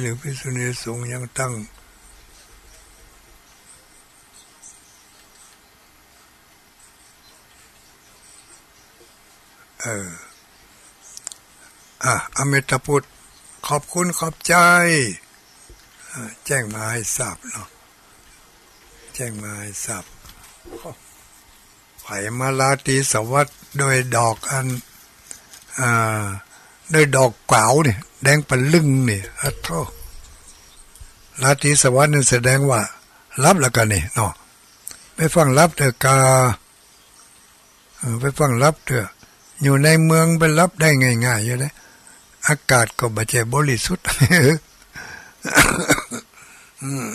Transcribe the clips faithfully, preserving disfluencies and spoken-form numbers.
หรือภิกษุณีสงฆ์ยังตั้ง เออ อ่ะ อมิตพุทธ ขอบคุณขอบใจ๋ อ่ะ แจ้งมาหื้อทราบเนาะ แจ้งมาหื้อทราบ ใผมาราตรีสวัสดิ์ด้วยดอกอัน อ่า ด้วยดอกก๋วาวนี่ แดงปะลึ่งนี่ อะโธ่ ราตรีสวัสดิ์นี่แสดงว่าหลับแล้วกั๋นนี่เนาะ ไปฟั่งหลับเต๊อะกา เออ ไปฟั่งหลับเต๊อะ อยู่ในเมืองไปหลับได้ง่ายๆ อยู่เด้ อากาศก็บ่ใจ้บริสุทธิ์ อืม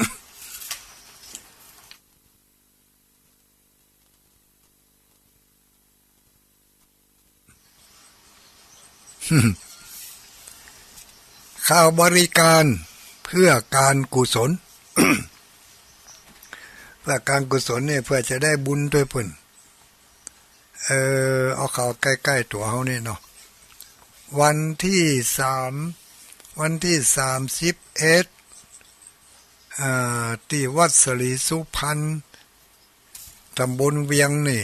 ข่าวบริการเพื่อการกุศล เพื่อการกุศลนี่ เพื่อจะได้บุญตวยเปิ้น เออ เอาข่าวใก้ๆ ตั๋วเฮานี่เนาะ วันตี้สาม วันตี้สามสิบเอ็ด อ่า ตี้วัดสลีสุพรรณ ต๋ำบลเวียงนี่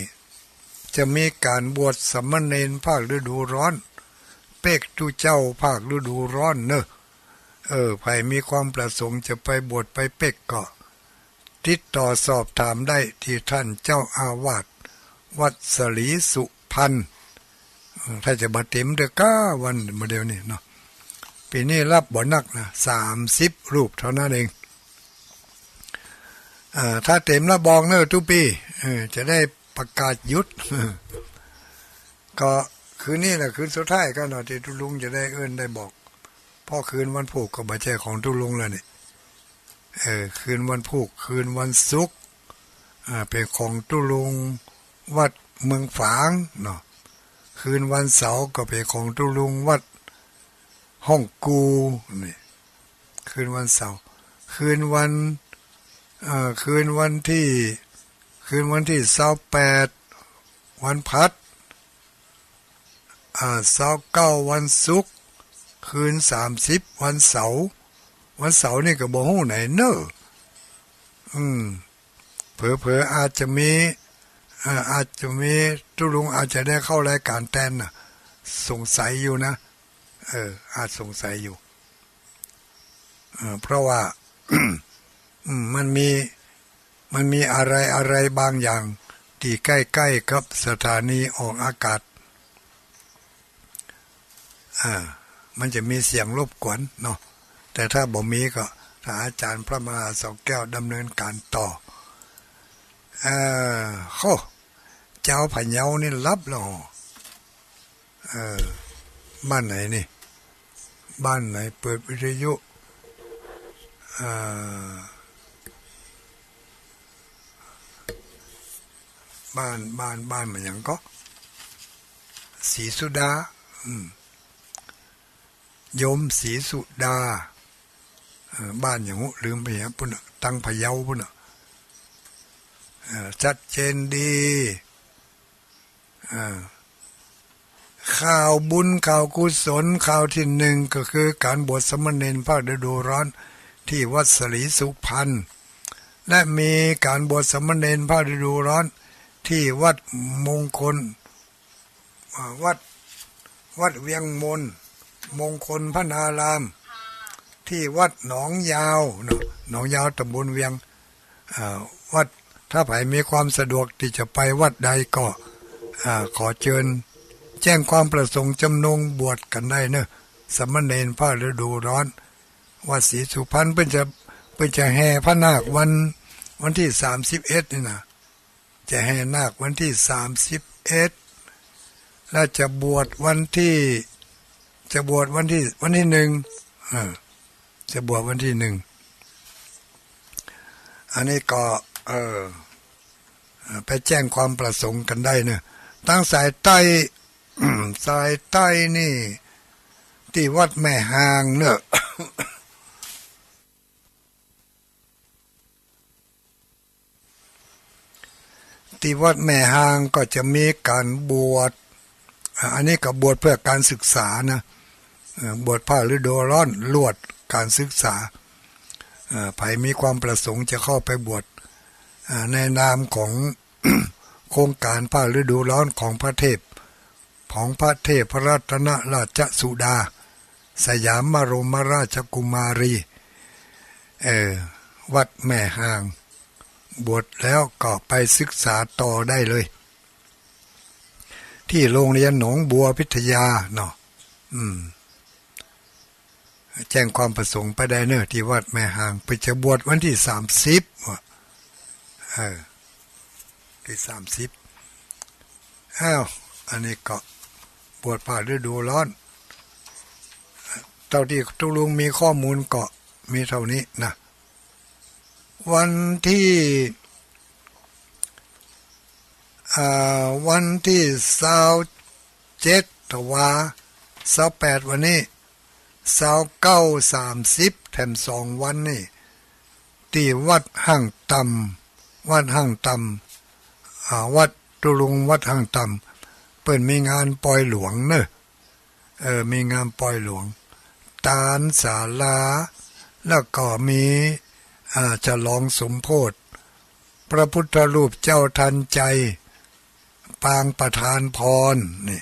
จะมีก๋านบวชสามเณรภาคฤดูฮ้อน เป๊กตุ๊เจ้าภาคฤดูฮ้อนเนาะ เออ ใผมีความประสงค์จะไปบวชไปเป๊กก็ ติดต่อสอบถามได้ตี้ต้านเจ้าอาวาสวัดสลีสุพรรณ เออ ถ้าจะบ่เต๋มเต๊อะกาวันบ่าเดี่ยวนี้เนาะ ปี๋นี้ฮับบ่นักนะ สามสิบรูปเต้านั้นเอง เอ่อ ถ้าเต๋มแล้วบอกเนาะตุ๊ปี้ เออ จะได้ประกาศหยุด ก็คืนนี้แหละคืนสุดท้ายกั๋นเนาะ ตี้ตุ๊ลุงจะได้เอิ้นได้บอก เพราะคืนวันพูกก็บ่ใจ้ของตุ๊ลุงแล้วนี่ เออ คืนวันพูก คืนวันศุกร์ อ่า เป๋นของตุ๊ลุงวัดเมืองฝางเนาะ คืนวันเสาร์ก็เป๋นของตุ๊ลุงวัดฮ่องกูนี่ คืนวันเสาร์ คืนวัน เอ่อ คืนวันตี้ คืนวันตี้ซาวแปด วันพฤหัส อ่า ซาวเก้า วันศุกร์ คืนสามสิบ วันเสาร์ วันเสาร์นี่ก็บ่ฮู้ไหนเนาะ อืม เผลอๆ อาจจะมี อ่า อาจจะมี ตุ๊ลุงอาจจะได้เข้ารายก๋านแตนน่ะ สงสัยอยู่นะ เออ อาจสงสัยอยู่ เอ่อ เพราะว่า อืม มันมี มันมีอะไรๆ บางอย่างตี้ใก้ๆ กับสถานีออกอากาศ อ่า มันจะมีเสียงรบกวนเนาะ แต่ถ้าบ่มีก็ ถ้าอาจ๋ารย์พระมหาสองแก้วดำเนินก๋านต่อ เอ่อ โห จาวพะเยานี่หลับแล้ว เออ บ้านไหนนี่ บ้านไหนเปิดวิทยุ เอ่อ บ้าน บ้าน บ้านมันหยังก็ ศรีสุดา อืม โยมศรีสุดา เอ่อ บ้านหยังฮู้ ลืมไปแล้ว ปุ้นน่ะ ตังพะเยาปุ้นน่ะ เอ่อ ชัดเจนดี อ่า ข่าวบุญข่าวกุศล ข่าวตี้นึ่งก็คือก๋านบวชสามเณรภาคฤดูฮ้อนตี้วัดสลีสุพรรณ และมีก๋านบวชสามเณรภาคฤดูฮ้อนตี้วัดมงคล อ่า วัด วัดเวียงมน มงคลพนาราม ตี้วัดหนองยาวเนาะ หนองยาว ต๋ำบลเวียง อ่า วัด ถ้าใผมีความสะดวกตี้จะไปวัดใดก็ อ่า ขอเจิญแจ้งความประสงค์จำนงบวชกั๋นได้เนาะ สามเณรภาคฤดูฮ้อน วัดสลีสุพรรณ เปิ้นจะ เปิ้นจะแห่พระนาควัน วันตี้สามสิบเอ็ดนี่นะ จะแห่นาควันตี้สามสิบเอ็ด และจะบวชวันตี้ จะบวชวันตี้ วันตี้นึ่ง อ่า จะบวชวันตี้นึ่ง อันนี้ก็ เออ เอ่อ ไปแจ้งความประสงค์กั๋นได้เนาะ ตางสายใต้ สายใต้นี่ ตี้วัดแม่ฮางเนาะ ตี้วัดแม่ฮางก็จะมีก๋านบวช อ่า อันนี้ก็บวชเพื่อก๋านศึกษานะ เอ่อ บวชภาคฤดูฮ้อน ลวด การศึกษา เอ่อ ใผมีความประสงค์จะเข้าไปบวช เอ่อ ในนามของ โครงการภาคฤดูร้อนของพระเทพ ของพระเทพรัตนราชสุดา สยามบรมราชกุมารี เอ่อ วัดแม่ฮาง บวชแล้วก็ไปศึกษาต่อได้เลย ที่โรงเรียนหนองบัวพิทยาเนาะ อืม แจ้งความประสงค์ไปได้เนอะ ที่วัดแม่ฮาง เปิ้นจะบวชวันตี้สามสิบ ว่า เออ ตี้สามสิบ อ้าว อันนี้ก็บวชภาคฤดูร้อน เต้าตี้ตุ๊ลุงมีข้อมูลก็มีเต้านี้นะ วันตี้ อ่า วันตี้ซาวเจ็ด ตะวา ซาวแปด วันนี้ ซาวเก้า สามสิบ แถมสองวันนี่ ตี้วัดห้างต่ำ วัดห้างต่ำ อ่า วัดตุ๊ลุงวัดห้างต่ำ เปิ้นมีงานปอยหลวงเนอะ เออ มีงานปอยหลวง ตานศาลา แล้วก็มี อ่า ฉลองสมโภช พระพุทธรูปเจ้าทันใจ ปางประทานพร นี่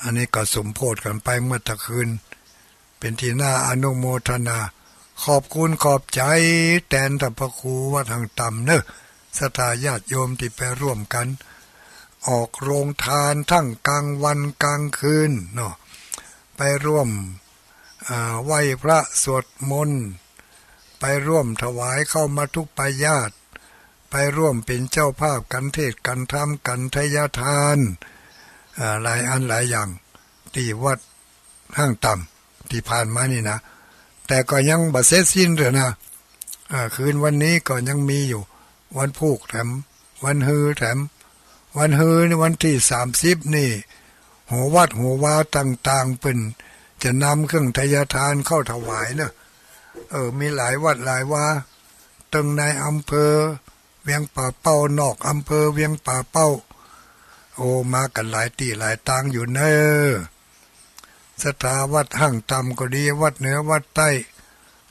อันนี้ก็สมโภชกั๋นไปเมื่อตะคืน เป๋นตี้น่าอนุโมทนา ขอบคุณขอบใจ๋แตนต้านพระครูวัดห้างต่ำเนอะ ศรัทธาญาติโยมตี้ไปร่วมกั๋น ออกโฮงตานตึงก๋างวันก๋างคืนเนาะ ไปร่วม อ่า ไหว้พระสวดมนต์ ไปร่วมถวายข้าวมัทุปายาต ไปร่วมเป๋นเจ้าภาพก๋านเทศน์ก๋านธรรมก๋านไทยทาน อ่า หลายอันหลายอย่าง ตี้วัดห้างต่ำ ตี้ผ่านมานี่นะ แต่ก็ยังบ่เสร็จสิ้นเตื้อนะ อ่า คืนวันนี้ก็ยังมีอยู่ วันพูกแถม วันฮือแถม วันฮือนี่วันตี้สามสิบนี่ หัววัดหัววาต่างๆ เปิ้นจะนำเครื่องไทยทานเข้าถวายเนอะ เออ มีหลายวัดหลายวา ตึงในอำเภอเวียงป่าเป้า นอกอำเภอเวียงป่าเป้า โอ้ มากั๋นหลายตี้หลายตางอยู่เนอะ ศรัทธาวัดห้างต่ำก็ดี วัดเหนือวัดใต้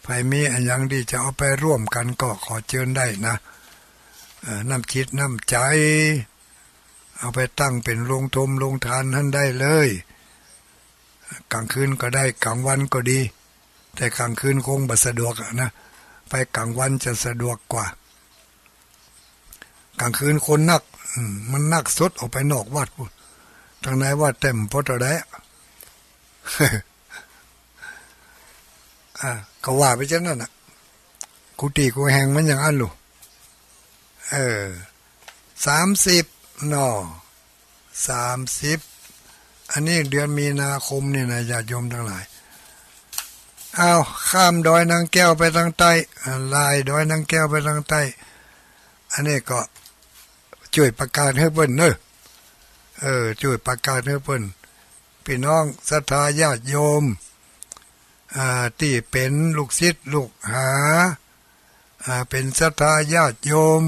ใผมีอะหยังตี้จะเอาไปร่วมกั๋นก็ขอเจิญได้นะ เอ่อ น้ำจิตน้ำใจ๋ เอาไปตั้งเป๋นโฮงธงโฮงตานหั้นได้เลย ก๋างคืนก็ได้ ก๋างวันก็ดี แต่ก๋างคืนคงบ่สะดวกอะนะ ไปก๋างวันจะสะดวกกว่า ก๋างคืนคนนัก อืม มันนักสุดออกไปนอกวัดพู้น ตังในวัดเต็มพอเต้าใดอะ อ่า ก็ว่าไปจั่งนั้นน่ะ กู้ตี้กู้แห่งมันอย่างอั้นลูก เออ สามสิบเนาะ สามสิบ อันนี้เดือนมีนาคมนี่นะ ญาติโยมตังหลาย อ้าว ข้ามดอยนางแก้วไปตางใต้ อ่า ล่ายดอยนางแก้วไปตางใต้ อันนี้ก็จ้วยประกาศหื้อเปิ้นเนอะ เออ จ้วยประกาศหื้อเปิ้น ปี้น้องศรัทธาญาติโยม อ่า ตี้เป๋นลูกศิษย์ลูกหา อ่า เป๋นศรัทธาญาติโยม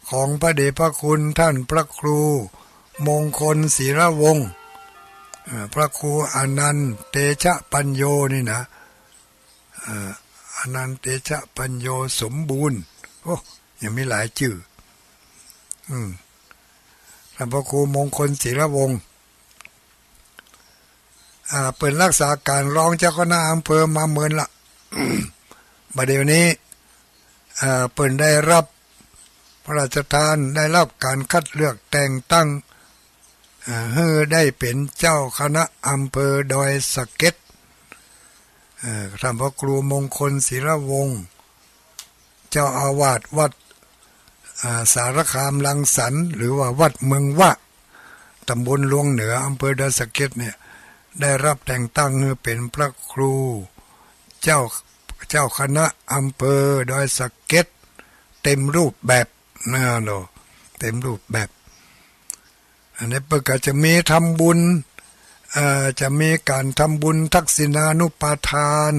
ของพระเดชพระคุณต้านพระครูมงคลศิลวงศ์ อ่า พระครูอนันต์เตชะปัญโญนี่นะ อ่า อนันต์เตชะปัญโญสมบูรณ์ โอ้ ยังมีหลายจื้อ อืม ต้านพระครูมงคลศิลวงศ์ อ่า เปิ้นรักษาก๋านรองเจ้าคณะอำเภอมาเมินละ บ่าเดี่ยวนี้ อ่า เปิ้นได้ฮับพระราชทาน ได้ฮับก๋านคัดเลือกแต่งตั้ง อ่า หื้อได้เป๋นเจ้าคณะอำเภอดอยสะเก็ด เอ่อ ต้านพระครูมงคลศิลวงศ์ เจ้าอาวาสวัด อ่า สารคามรังสรรค์ หรือว่าวัดเมืองวะ ตำบลลวงเหนือ อำเภอดอยสะเก็ดเนี่ย ได้ฮับแต่งตั้งหื้อเป๋นพระครู เจ้า เจ้าคณะอำเภอดอยสะเก็ด เต็มรูปแบบนะเนาะ เต็มรูปแบบ อันนี้เปิ้นก็จะมีทำบุญ เอ่อ จะมีก๋านทำบุญทักษิณานุปาทาน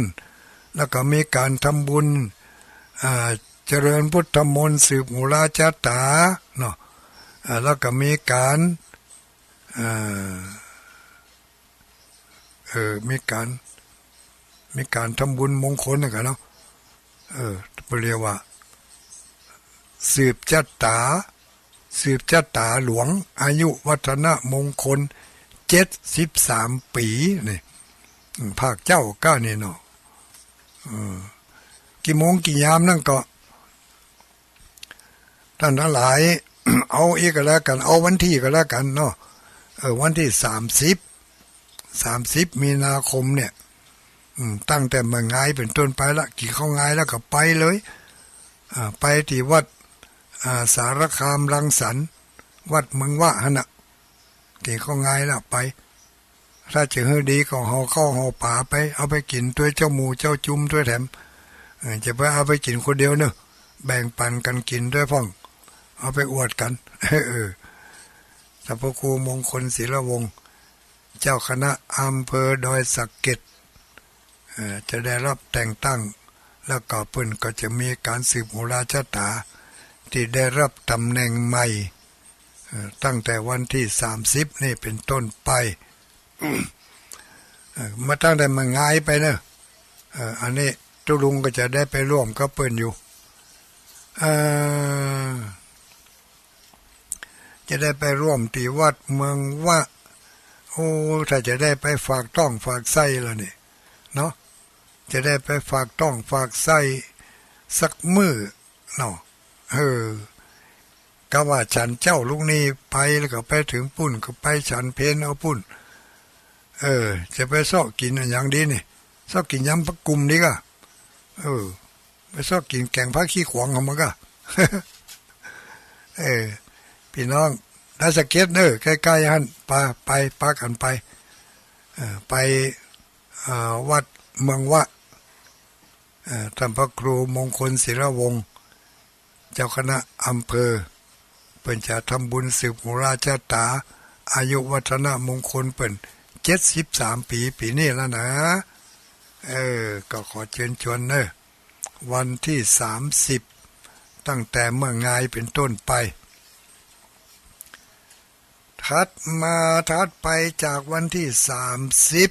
แล้วก็มีก๋านทำบุญ เอ่อ เจริญพุทธมนต์สืบหูราชาต๋าเนาะ เอ่อ แล้วก็มีก๋าน เอ่อ เอ่อ มีก๋าน มีก๋านทำบุญมงคลนั่นกะเนาะ เออ เปิ้นเรียกว่า สืบชะต๋า สืบชะต๋าหลวง อายุวัฒนมงคล เจ็ดสิบสามปี๋ นี่ อืม ภาคเจ๊าก้านี่เนาะ เออ กี่โมงกี่ยามนั่นก็ ต้านตังหลาย เอาอี้ก็แล้วกั๋น เอาวันตี้ก็แล้วกั๋นเนาะ เออ วันตี้สามสิบ สามสิบมีนาคมเนี่ย อืม ตั้งแต่เมื่องายเป๋นต้นไปละ กิ๋นข้าวงายแล้วก็ไปเลย อ่า ไปตี้วัด อ่า สารคามรังสรรค์ วัดเมืองวะหั้นน่ะ กิ๋นข้าวงายแล้วไป ถ้าจะหื้อดีก็ห่อข้าวห่อป๋าไป เอาไปกิ๋นตวยเจ้าหมู่เจ้าจุมตวยแถม เออ จะไปเอาไปกิ๋นคนเดียวเนาะ แบ่งปั๋นกั๋นกิ๋นตวยพ่อง เอาไปอวดกั๋น เออ ท่านพระครูมงคลศิลวงศ์ เจ้าคณะอำเภอดอยสะเก็ด เอ่อ จะได้รับแต่งตั้ง แล้วก็เปิ้นก็จะมีก๋านสืบโหราชะต๋า ตี้ได้รับต๋ำแหน่งใหม่ เอ่อ ตั้งแต่วันตี้สามสิบนี่เป๋นต้นไป เอ่อ มาตั้งแต่เมื่องายไปเนาะ เอ่อ อันนี้ตุ๊ลุงก็จะได้ไปร่วมกับเปิ้นอยู่ เอ่อ จะได้ไปร่วมตี้วัดเมืองวะ โอ้ ถ้าจะได้ไปฝากต๊องฝากไส้แล้วนี่เนาะ จะได้ไปฝากต๊องฝากไส้สักมื้อเนาะ เออ กะว่าฉันเจ๊าลุกนี้ไปแล้วก็ไปเถิงปู๊นก็ไปฉันเพลเอาปู๊น เออ จะไปเซาะกิ๋นอะหยังดีนี่ เซาะกิ๋นยำปลากุ่มดีก่ะ เออ ไปเซาะกิ๋นแก๋งผักขี้ขวางของมันก่ะ เออ ปี้น้องดอยสะเก็ดเนาะ ใก้ๆ หั้น ไป ไป ปากั๋นไป เออ ไป เอ่อ วัดเมืองวะ เอ่อ ท่านพระครูมงคลศิลวงศ์ เจ้าคณะอำเภอ เปิ้นจะทำบุญสืบโหราชะต๋า อายุวัฒนมงคลเปิ้น เจ็ดสิบสามปี๋ ปี๋นี้แล้วนะ เออ ก็ขอเจิญจวนเนาะ วันตี้สามสิบ ตั้งแต่เมื่องายเป๋นต้นไป ถัดมา ถัดไปจากวันตี้สามสิบ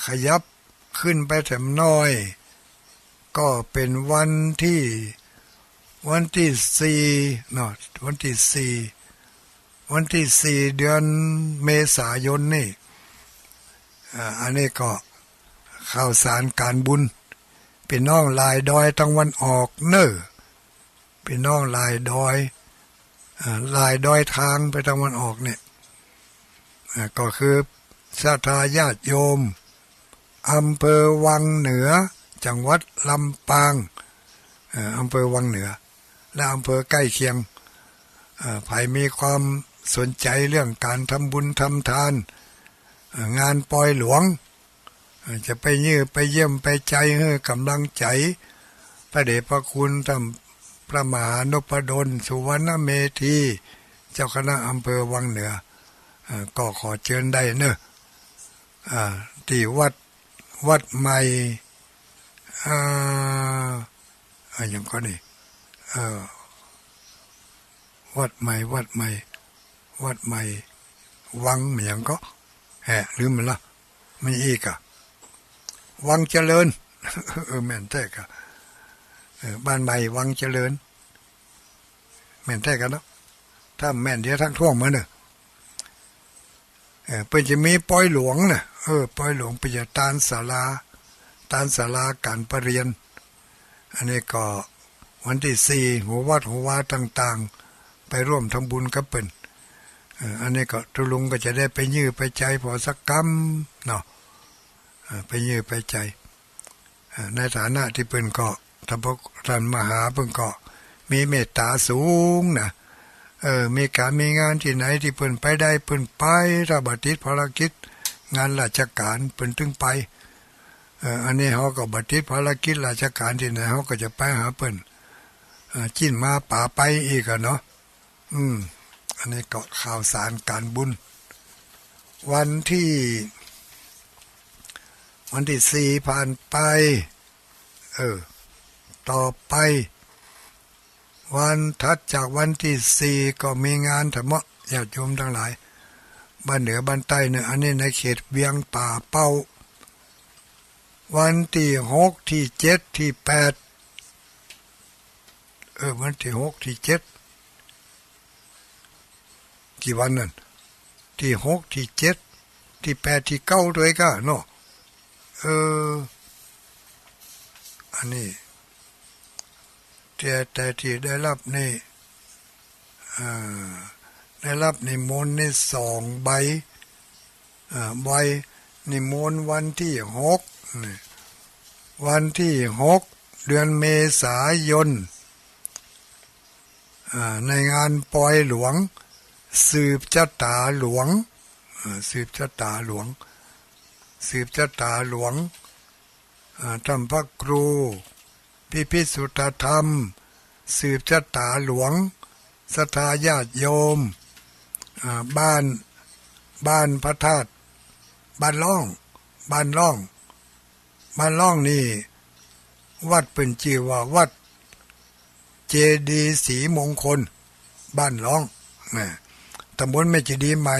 ขยับขึ้นไปแถมหน้อย ก็เป๋นวันตี้ วันตี้สี่เนาะ วันตี้สี่ วันตี้สี่ เดือนเมษายนนี่ อ่า อันนี้ก็ข่าวสารก๋านบุญ ปี้น้องหลายดอยตางวันออกเนาะ ปี้น้องหลายดอย อ่า หลายดอยตางไปตางวันออกเนี่ย อ่า ก็คือศรัทธาญาติโยม อำเภอวังเหนือ จังหวัดลำปาง เอ่อ อำเภอวังเหนือ และอำเภอใก้เคียง เอ่อ ใผมีความสนใจ๋เรื่องก๋านทำบุญทำตาน เอ่อ งานปอยหลวง เอ่อ จะไปเยี่ยม ไปเยี่ยมไปใจ๋ หื้อก๋ำลังใจ๋ พระเดชพระคุณต้านพระมหานพดล สุวรรณเมธี เจ้าคณะอำเภอวังเหนือ เอ่อ ก็ขอเจิญได้เนาะ อ่า ตี้วัด วัดใหม่ อ่า อะหยังก่อนี่ เอ่อ วัดใหม่ วัดใหม่ วัดใหม่ วังอะหยังก่อ แหะ ลืมไปละ มีอีกอะ วังเจริญ เออ แม่นแต๊ก่ะ เออ บ้านใหม่วังเจริญ แม่นแต๊ก่ะเนาะ ถ้าแม่นเดี๋ยวทักท้วงมาเนาะ เออ เปิ้นจะมีปอยหลวงเนาะ เออ ปอยหลวงเปิ้นจะตานศาลา ตานศาลาก๋านประเรียน อันนี้ก็วันตี้สี่ หัววัดหัววาต่างๆ ไปร่วมทำบุญกับเปิ้น เออ อันนี้ก็ตุ๊ลุงก็จะได้ไปเยี่ยมไปใจ๋ผ่อสักกำเนาะ เออ ไปเยี่ยมไปใจ๋ เอ่อ ในฐานะตี้เปิ้นก็ ท่านพระ ท่านมหาเปิ้นก็มีเมตต๋าสูงนะ เออ มีก๋านมีงานตี้ไหนตี้เปิ้นไปได้เปิ้นไป ถ้าบ่ติดภารกิจงานราชก๋านเปิ้นตึงไป เออ อันนี้เฮาก็บ่ติดภารกิจราชก๋านตี้ไหน เฮาก็จะไปหาเปิ้น เออ จิ๊นมาป๋าไปอีกอะเนาะ อืม อันนี้ก็ข่าวสารก๋านบุญ วันตี้ วันตี้สี่ผ่านไป เออ ต่อไป วันถัดจากวันตี้สี่ก็มีงานธรรมะ ญาติโยมตังหลาย บ้านเหนือบ้านใต้เนาะ อันนี้ในเขตเวียงป่าเป้า วันตี้หก ตี้เจ็ด ตี้แปด เออ วันตี้หก ตี้เจ็ด กี่วันนั่น ตี้หก ตี้เจ็ด ตี้แปด ตี้เก้า ตวยก้าเนาะ เออ อันนี้ แต่ แต่ตี้ได้ฮับนี่ เอ่อ ได้ฮับนิมนต์นี่สองใบ เอ่อ ใบนิมนต์วันตี้หก นี่ วันตี้หก เดือนเมษายน อ่า ในงานปอยหลวง สืบจะต๋าหลวง อ่า สืบจะต๋าหลวง สืบจะต๋าหลวง อ่า ถ้ำพระครู พิพิธสุทธธรรม สืบจะต๋าหลวง ศรัทธาญาติโยม อ่า บ้าน บ้านพระธาตุ บ้านล่อง บ้านล่อง บ้านล่องนี่ วัดเปิ้นจื้อว่าวัดเจดีย์ศรีมงคล บ้านล่อง นะ ตำบลแม่เจดีย์ใหม่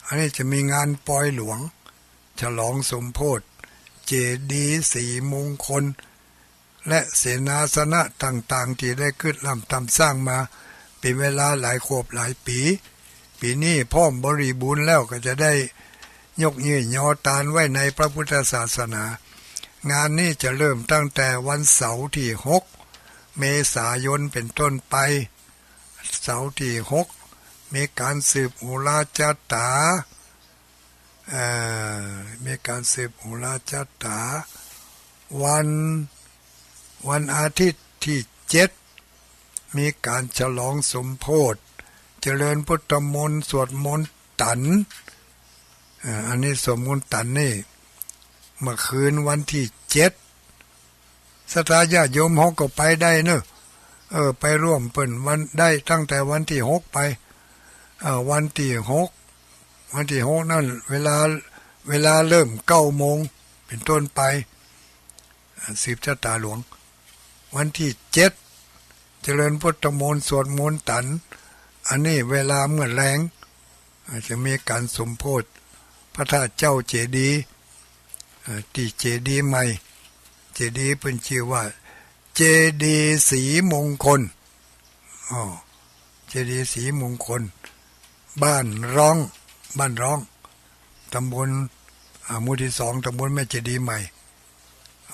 อันนี้จะมีงานปอยหลวง ฉลองสมโภชเจดีย์ศรีมงคล และเสนาสนะต่างๆ ตี้ได้กึ๊ดร่ำต๋ำสร้างมา เป๋นเวลาหลายขวบหลายปี๋ ปี๋นี้พร้อมบริบูรณ์แล้ว ก็จะได้ยกยื่นยอตานไว้ในพระพุทธศาสนา งานนี้จะเริ่มตั้งแต่วันเสาร์ตี้หก เมษายนเป๋นต้นไป เสาร์ตี้หก มีก๋านสืบโหราจะต๋า เอ่อ มีก๋านสืบโหราจะต๋า วัน วันอาทิตย์ตี้เจ็ด มีก๋านฉลองสมโภช เจริญพุทธมนต์ สวดมนต์ตัน เอ่อ อันนี้สวดมนต์ตันนี่ เมื่อคืนวันตี้เจ็ด ศรัทธาญาติโยมเฮาก็ไปได้เนาะ เออ ไปร่วมเปิ้นวัน ได้ตั้งแต่วันตี้หกไป เอ่อ วันตี้หก วันตี้หกนั่น เวลา เวลาเริ่มเก้าโมงเป๋นต้นไป อ่า สืบจะต๋าหลวง วันตี้เจ็ด เจริญพุทธมนต์ สวดมนต์ตัน อันนี้เวลาเมื่อแลง อ่า จะมีก๋านสมโภชพระธาตุเจ้าเจดีย์ อ่า ตี้เจดีย์ใหม่ เจดีย์เปิ้นจื้อว่าเจดีย์ศรีมงคล อ้อ เจดีย์ศรีมงคล บ้านล่อง บ้านล่อง ตำบล อ่า หมู่ตี้สอง ตำบลแม่เจดีย์ใหม่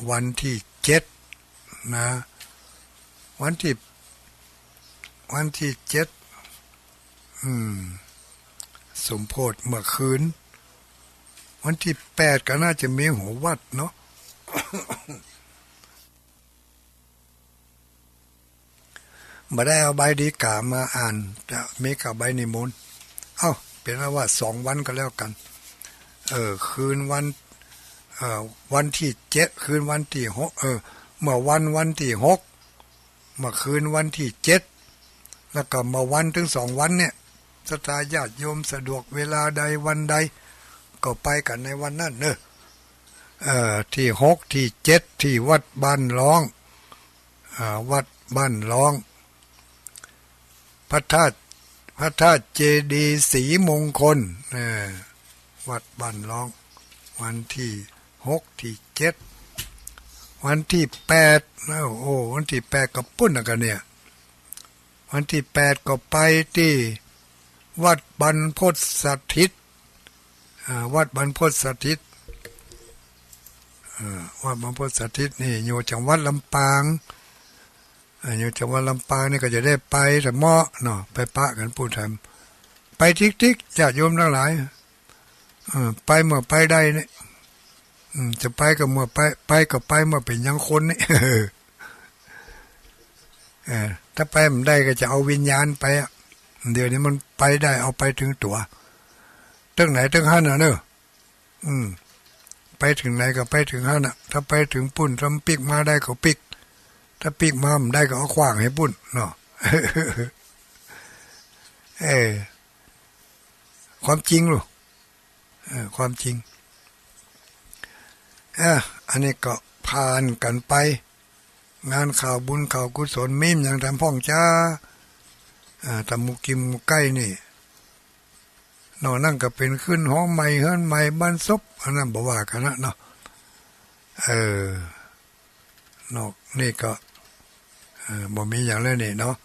วันตี้เจ็ด นะ วันตี้ วันตี้เจ็ด อืม สมโภชเมื่อคืน วันตี้แปดก็น่าจะมีหัววัดเนาะ บ่ได้เอาใบดีก๋ามาอ่าน จะมีกับใบนิมนต์ เอ้า เป๋นอันว่าสองวันก็แล้วกั๋น เออ คืนวัน เอ่อ วันตี้เจ็ด คืนวันตี้หก เออ เมื่อวัน วันตี้หก เมื่อคืนวันตี้เจ็ด แล้วก็เมื่อวัน ตึงสองวันเนี่ย ศรัทธาญาติโยมสะดวกเวลาใดวันใด ก็ไปกั๋นในวันนั้นเนาะ เอ่อ ตี้หก ตี้เจ็ด ตี้วัดบ้านล่อง อ่า วัดบ้านล่อง พระธาตุ พระธาตุเจดีย์ศรีมงคล เออ วัดบ้านล่อง วันตี้หก ตี้เจ็ด วันตี้แปด นะ โอ้ วันตี้แปดก็ปู๊นแล้วกั๋นเนี่ย วันตี้แปดก็ไปตี้วัดบรรพตสถิต อ่า วัดบรรพตสถิต อ่า วัดบรรพตสถิตนี่อยู่จังหวัดลำปาง อ่า อยู่จังหวัดลำปางนี่ก็จะได้ไปแถมเนาะ ไปปะกั๋นปู๊นแถม ไปติ๊กๆ ญาติโยมตังหลาย เออ ไปเมื่อไปได้เนี่ย อืม จะไปก็เมื่อไป ไปก็ไปเมื่อเป๋นยังคนเนี่ย เออ ถ้าไปบ่ได้ก็จะเอาวิญญาณไปอะ เดี๋ยวนี้มันไปได้ เอาไปเถิงตั๋ว ตึงไหนตึงหั้นน่ะเนาะ อืม ไปเถิงไหนก็ไปเถิงหั้นน่ะ ถ้าไปเถิงปู๊น ถ้าปิ๊กมาได้ก็ปิ๊ก ถ้าปิ๊กมาบ่ได้ก็เอาขว้างหื้อปู๊นเนาะ เออ ความจริงลูก เออ ความจริง อ่ะ อันนี้ก็ผ่านกั๋นไป งานข่าวบุญข่าวกุศลมีหยังแถมพ่องจ๊า อ่า ต๋ามหมู่กิ๋มหมู่ใก้นี่ นอกนั้นก็เป๋นขึ้นหอใหม่เฮือนใหม่บ้านศพ อันนั้นบ่ว่ากั๋นนะเนาะ เออ นอกนี้ก็ เออ บ่มีหยังแล้วนี่เนาะ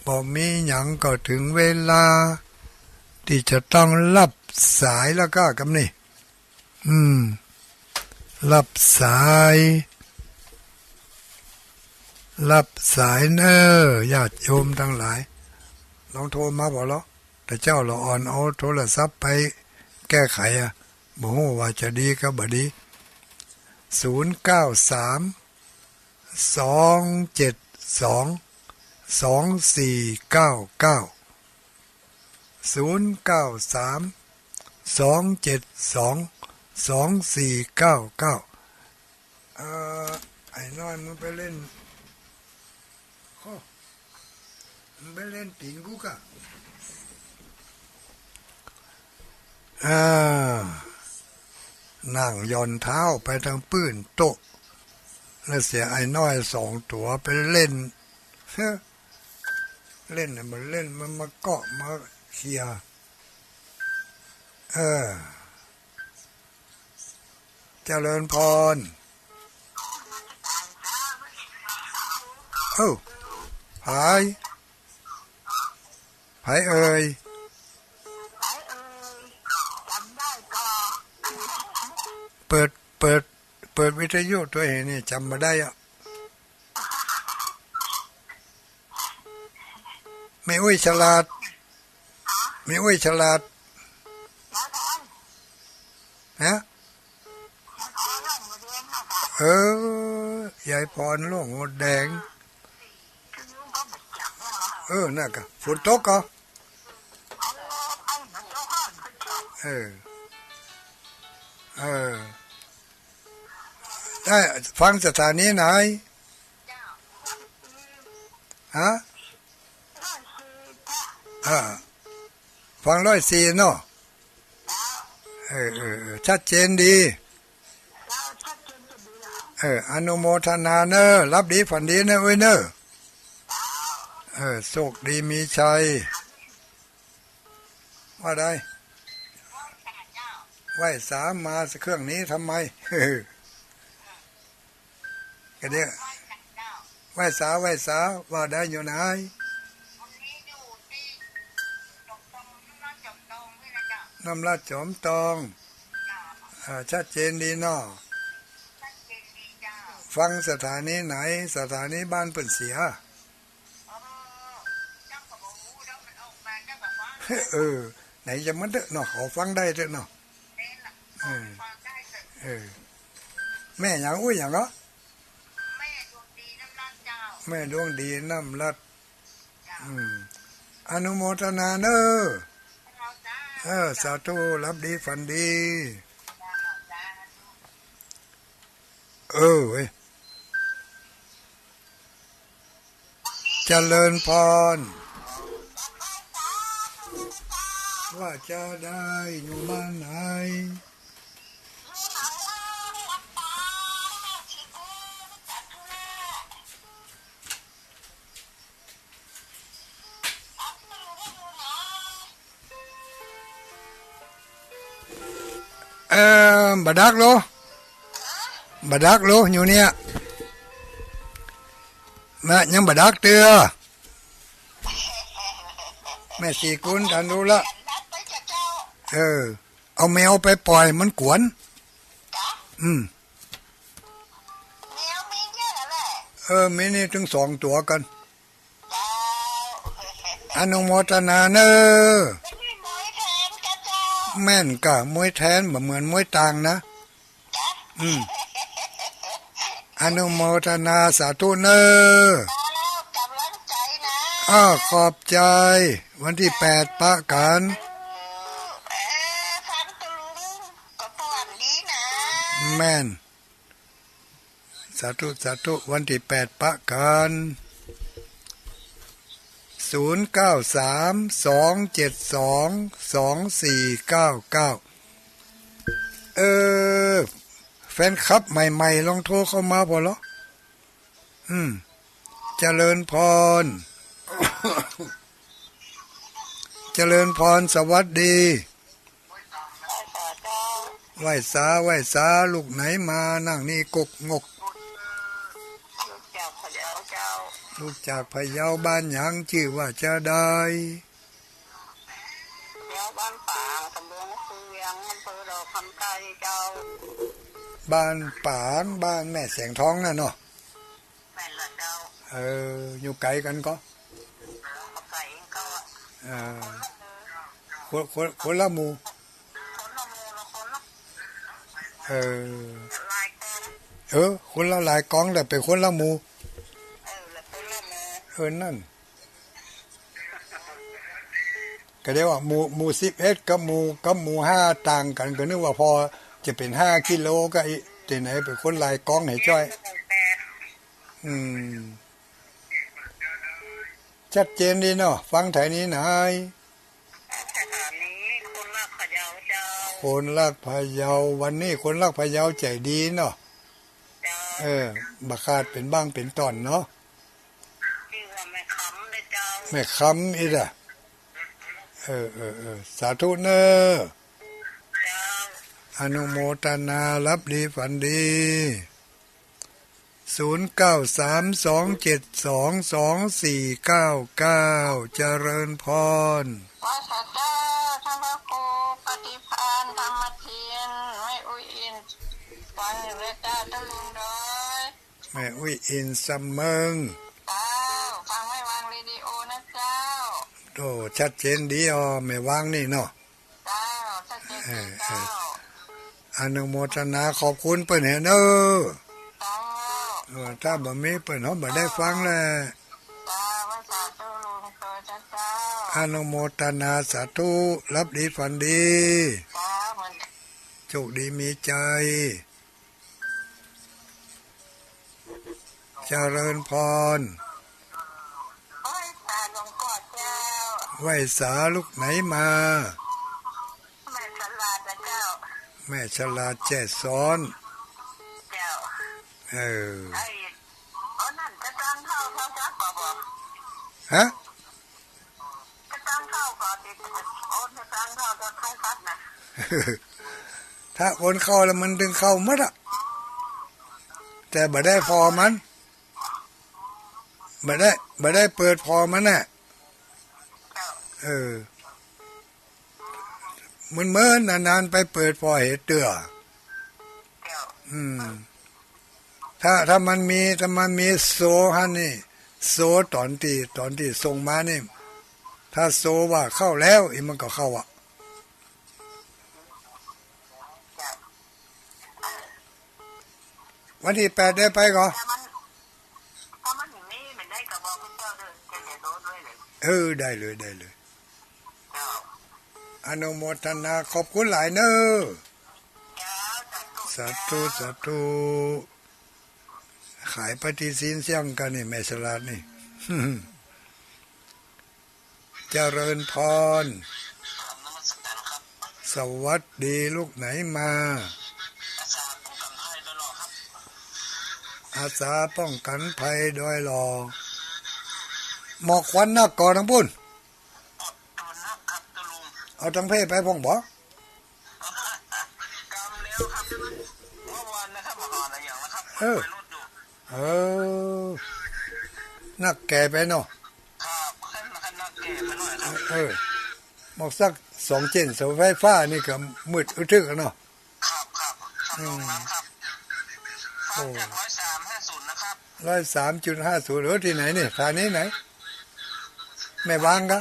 บ่มีหยังก็เถิงเวลา ตี้จะต้องฮับสายแล้วก้า กำนี้ อืม ฮับสาย ฮับสายเน่อ ญาติโยมตังหลาย ลองโทรมาบ่ลอ แต่เจ้าละอ่อนเอาโทรศัพท์ไปแก้ไขอะ บ่ฮู้ว่าจะดีกับบ่ดี ศูนย์เก้าสาม สองเจ็ดสอง สองสี่เก้าเก้า ศูนย์เก้าสาม สองเจ็ดสอง สองสี่เก้าเก้า เอ่อ ไอ้น้อยมึงไปเล่น โอ้ มึงไปเล่นตี๋นกูก่า อ่า นั่งหย่อนเท้าไปตางปื้นโต๊ะ แล้วเสียไอ้น้อยสองตั๋วไปเล่น เล่นน่ะมันเล่น มันมาเกาะมาเขี่ย เออ เจริญพร เอ้า ใผ ใผเอ่ย เปิด เปิด เปิดวิทยุตั๋วเองนี่ จ๋ำบ่ได้อะ แม่อุ๊ยฉลาด แม่อุ๊ยฉลาด ฮะ เออ ยายพรหลวงมดแดง เออ นั่นกะ ฝนตกก่อ เออ เออ ได้ ฟังสถานีไหน ฮะ อ่า ฟังร้อยสี่เนาะ เออ เออ เออ ชัดเจนดี เออ อนุโมทนาเน่อ หลับดีฝันดีเน่อ เอ้ยเน่อ เออ โชคดีมีชัย ว่าได้ ไหว้สา มาเครื่องนี้ทำไม กะเดี๋ยว ไหว้สา ไหว้สา ว่าได้ อยู่ไหน น้ำลาดจอมตอง อ่า ชัดเจนดีเนาะ ฟังสถานีไหน สถานีบ้านเปิ้นเสีย เออ ไหนจะมันเต๊อะเนาะ ขอฟังได้เต๊อะเนาะ เออ เออ แม่หยัง อุ๊ยหยังเหรอ แม่ดวงดีน้ำลาด อืม อนุโมทนาเน่อ เออ สาธุ หลับดีฝันดี เออเว้ย เจริญพร ว่าจะได้อยู่บ้านไหน เอ่อ บ่ดักโล บ่ดักโล อยู่เนี่ย นะ ยังบ่ดักเตื้อ แม่ชีกุล ตันรู้ละ เออ เอาแมวไปปล่อยมันกวน อืม เออ มีนี่ตึงสองตั๋วกั๋น อนุโมทนาเน่อ แม่นก่ะ มวยแทน บ่เหมือนมวยตางนะ อืม อนุโมทนาสาธุเน่อ อ้าว ขอบใจ๋ วันตี้แปดปะกั๋น แม่น สาธุ สาธุ วันตี้แปดปะกั๋น ศูนย์เก้าสาม สองเจ็ดสอง สองสี่เก้าเก้า เออ แฟนคลับใหม่ๆ ลองโทรเข้ามาผ่อลอ อืม เจริญพร เจริญพร สวัสดี ไหว้สา ไหว้สา ลูกไหนมานั่งนี่กกงก ลูกจากพะเยาเจ้า ลูกจากพะเยา บ้านหยัง จื้อว่าจาใด เดี๋ยวบ้านป๋าง ตำบลภูเวียง อำเภอดอกคำใต้เจ้า บ้านป๋าง บ้านแม่แสงทองน่ะเนาะ แม่นละเจ้า เออ อยู่ไกลกั๋นก่อ บ่ไกลกั๋นเจ้า เออ คน คน คนละหมู่ คนละหมู่ละคนละ เออ หลายกอง เออ คนละหลายกอง แต่เป๋นคนละหมู่ เออ ละคนละหมู่ เออ นั่น ก็เรียกว่าหมู่ หมู่สิบเอ็ดกับหมู่ กับหมู่ห้าต่างกั๋น ก็นึกว่าผ่อจะเป๋นห้ากิโล ก็อิ ตี้ไหนเป๋นคนหลายกองหื้อจ้อย อืม ชัดเจนดีเนาะ ฟังไถนี้หน่อย สถานีคนรักพะเยาเจ้า คนรักพะเยา วันนี้คนรักพะเยาใจ๋ดีเนาะ เจ้า เออ บ่ขาดเป๋นบ้างเป๋นต๋อนเนาะ จื้อว่าแม่คำเด้อเจ้า แม่คำอิล่ะ เออ เออ เออ สาธุเน่อ เจ้า อนุโมทนา หลับดีฝันดี ศูนย์เก้าสามสองเจ็ดสองสองสี่เก้าเก้า เจริญพร ไหว้สาเจ้า ท่านพระครูปฏิภาณธรรมทิน แม่อุ๊ยอิน ฟังอยู่เลยเจ้า ตะลุงดอย แม่อุ๊ยอิน สำเมิง เจ้า ฟังแม่วางเรดิโอนะเจ้า โอ้ ชัดเจนดีอ้อ แม่วางนี่เนาะ เจ้า ชัดเจนดีเจ้า เออ เออ อนุโมทนาขอบคุณเปิ้นแหมเน่อ เจ้า เออ ถ้าบ่มีเปิ้น เฮาบ่ได้ฟังแล เจ้า สาธุลุงโตเจ้า เจ้า อนุโมทนาสาธุ หลับดีฝันดี เจ้า เหมือนกัน โชคดีมีชัย เจริญพร ไหว้สาหลวงพ่อเจ้า ไหว้สาลูกไหนมา แม่ฉลาดนะเจ้า แม่ฉลาดแจ้ซ้อน เจ้า เออ ไอ้ เอานั่นจะตั้งเข้าเขาซักก่อนบ่ ฮะ จะตั้งเข้าก่อนดิ โอนจะตั้งเข้าจะใครซักนะ ถ้าโอนเข้าแล้วมันตึงเข้าหมดอะ แต่บ่ได้ผ่อมัน บ่ได้ บ่ได้เปิดผ่อมันน่ะ เออ เมินๆ นานๆ ไปเปิดผ่อเหตุเตื้อ อืม ถ้า ถ้ามันมี ถ้ามันมีโซ่หั้นนี่ โซ่ต๋อนตี้ ต๋อนตี้ส่งมานี่ ถ้าโซ่ว่าเข้าแล้ว อีมันก็เข้าอะ วันตี้แปดได้ไปก่อ ถ้ามัน ถ้ามันมีมันได้ก็บอกเจ้าเด้อ จะ จะโดนด้วยเลย เออ ได้เลย ได้เลย เจ้า อนุโมทนาขอบคุณหลายเน่อ เจ้า สาธุ สาธุ สาธุ ขายปฏิทินเสี้ยงกั๋นนี่ แม่ฉลาดนี่ เจริญพร สวัสดีลูกไหนมา อาสาป้องกั๋นภัยดอยหล่อ หมอกควันนักก่อตังปุ้น เอาตังเพไปพ่องบ่ เออ เออ นักแก่ไปเนาะ ครับ นักแก่ไปหน่อยครับ เออ หมอกสักสองเส้นเสาไฟฟ้านี่ก็มืดอึดทึกอะเนาะ ครับ ครับ ครับ อืม ลงน้ำครับ โอ้ ฟังจากร้อยสามห้าศูนย์นะครับ ร้อยสามจุดห้าศูนย์ เออ ตี้ไหนนี่ สถานีไหน แม่วางกะ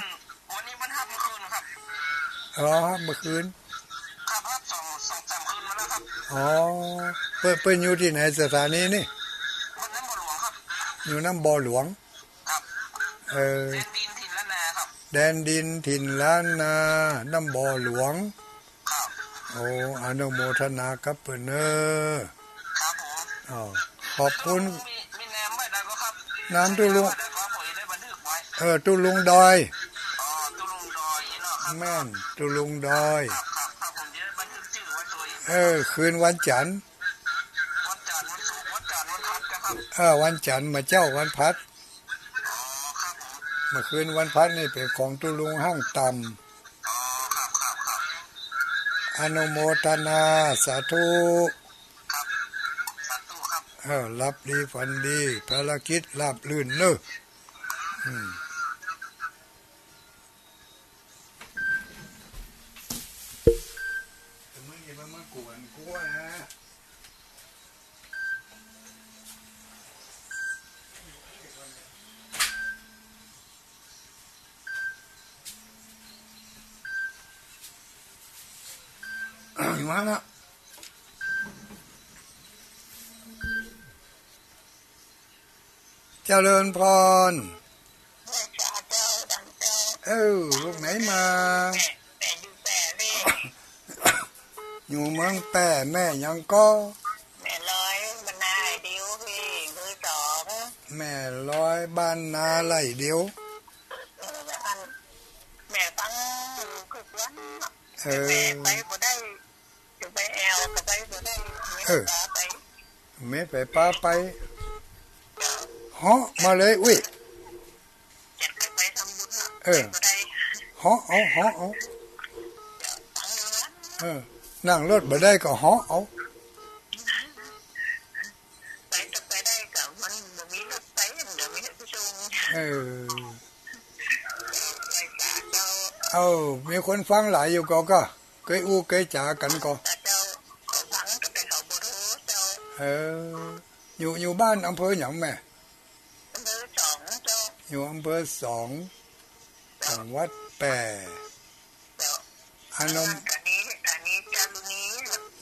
วันนี้มันฮับเมื่อคืนครับ อ๋อ ฮับเมื่อคืน ครับ ฮับสอง สองสามคืนมาแล้วครับ อ๋อ เปิ้น เปิ้นอยู่ตี้ไหน สถานีนี่ วัดน้ำบ่อหลวงครับ อยู่น้ำบ่อหลวง ครับ เออ แดนดินถิ่นล้านนาครับ แดนดินถิ่นล้านนา น้ำบ่อหลวง ครับ โอ้ อนุโมทนากับเปิ้นเน่อ ครับผม อ้าว ขอบคุณ มี มีแนมไว้ได้ก็ครับ นามตุ๊ลุง ได้ก็ผมจะได้บันทึกไว้ เออ ตุ๊ลุงดอย อ๋อ ตุ๊ลุงดอยเนาะครับ แม่น ตุ๊ลุงดอย ครับ ครับ ครับ ผมจะได้บันทึกชื่อไว้ตัวเอง เออ คืนวันจันทร์ วันจันทร์ วันศุกร์ วันจันทร์ วันอังคารครับ เออ วันจันทร์ เมื่อเจ๊าวันอังคาร อ๋อ ครับผม เมื่อคืนวันอังคารนี่เป๋นของตุ๊ลุงห้างต่ำ อ๋อ ครับ ครับ ครับ อนุโมทนาสาธุ เออ หลับดีฝันดี ภารกิจราบรื่นเนาะ อืม มาละ เจริญพร เออ ลูกไหนมา อยู่เมืองแป้ แม่หยังก่อ แม่ลอย บ้านนาไร่เดียวพี่ เบอร์สอง แม่ลอย บ้านนาไร่เดียว เออ อัน แม่ฟังอยู่ทุกวัน เออ แม่ไปบ่ได้ จะไปแอวก็ไปบ่ได้ เออ แม่ปาไป แม่ไปปาไป เหาะมาเลย อุ้ย เออ เหาะเอา เหาะเอา เออ นั่งรถบ่ได้ก็เหาะเอา ไปก็ไปได้ก็มันบ่มีรถไป มันบ่มีรถไปส่ง เออ เออ มีคนฟังหลายอยู่ก่อ ก็เกยอู้เกยจ๋ากั๋นก่อ เจ้า เขาฟังก็ไปเขาบ่ฮู้เจ้า เออ อยู่ อยู่บ้านอำเภอหยังแม่ อำเภอสองเจ้า อยู่อำเภอสอง จังหวัดแป้ เจ้า อนุ สถานี สถานีดารุณี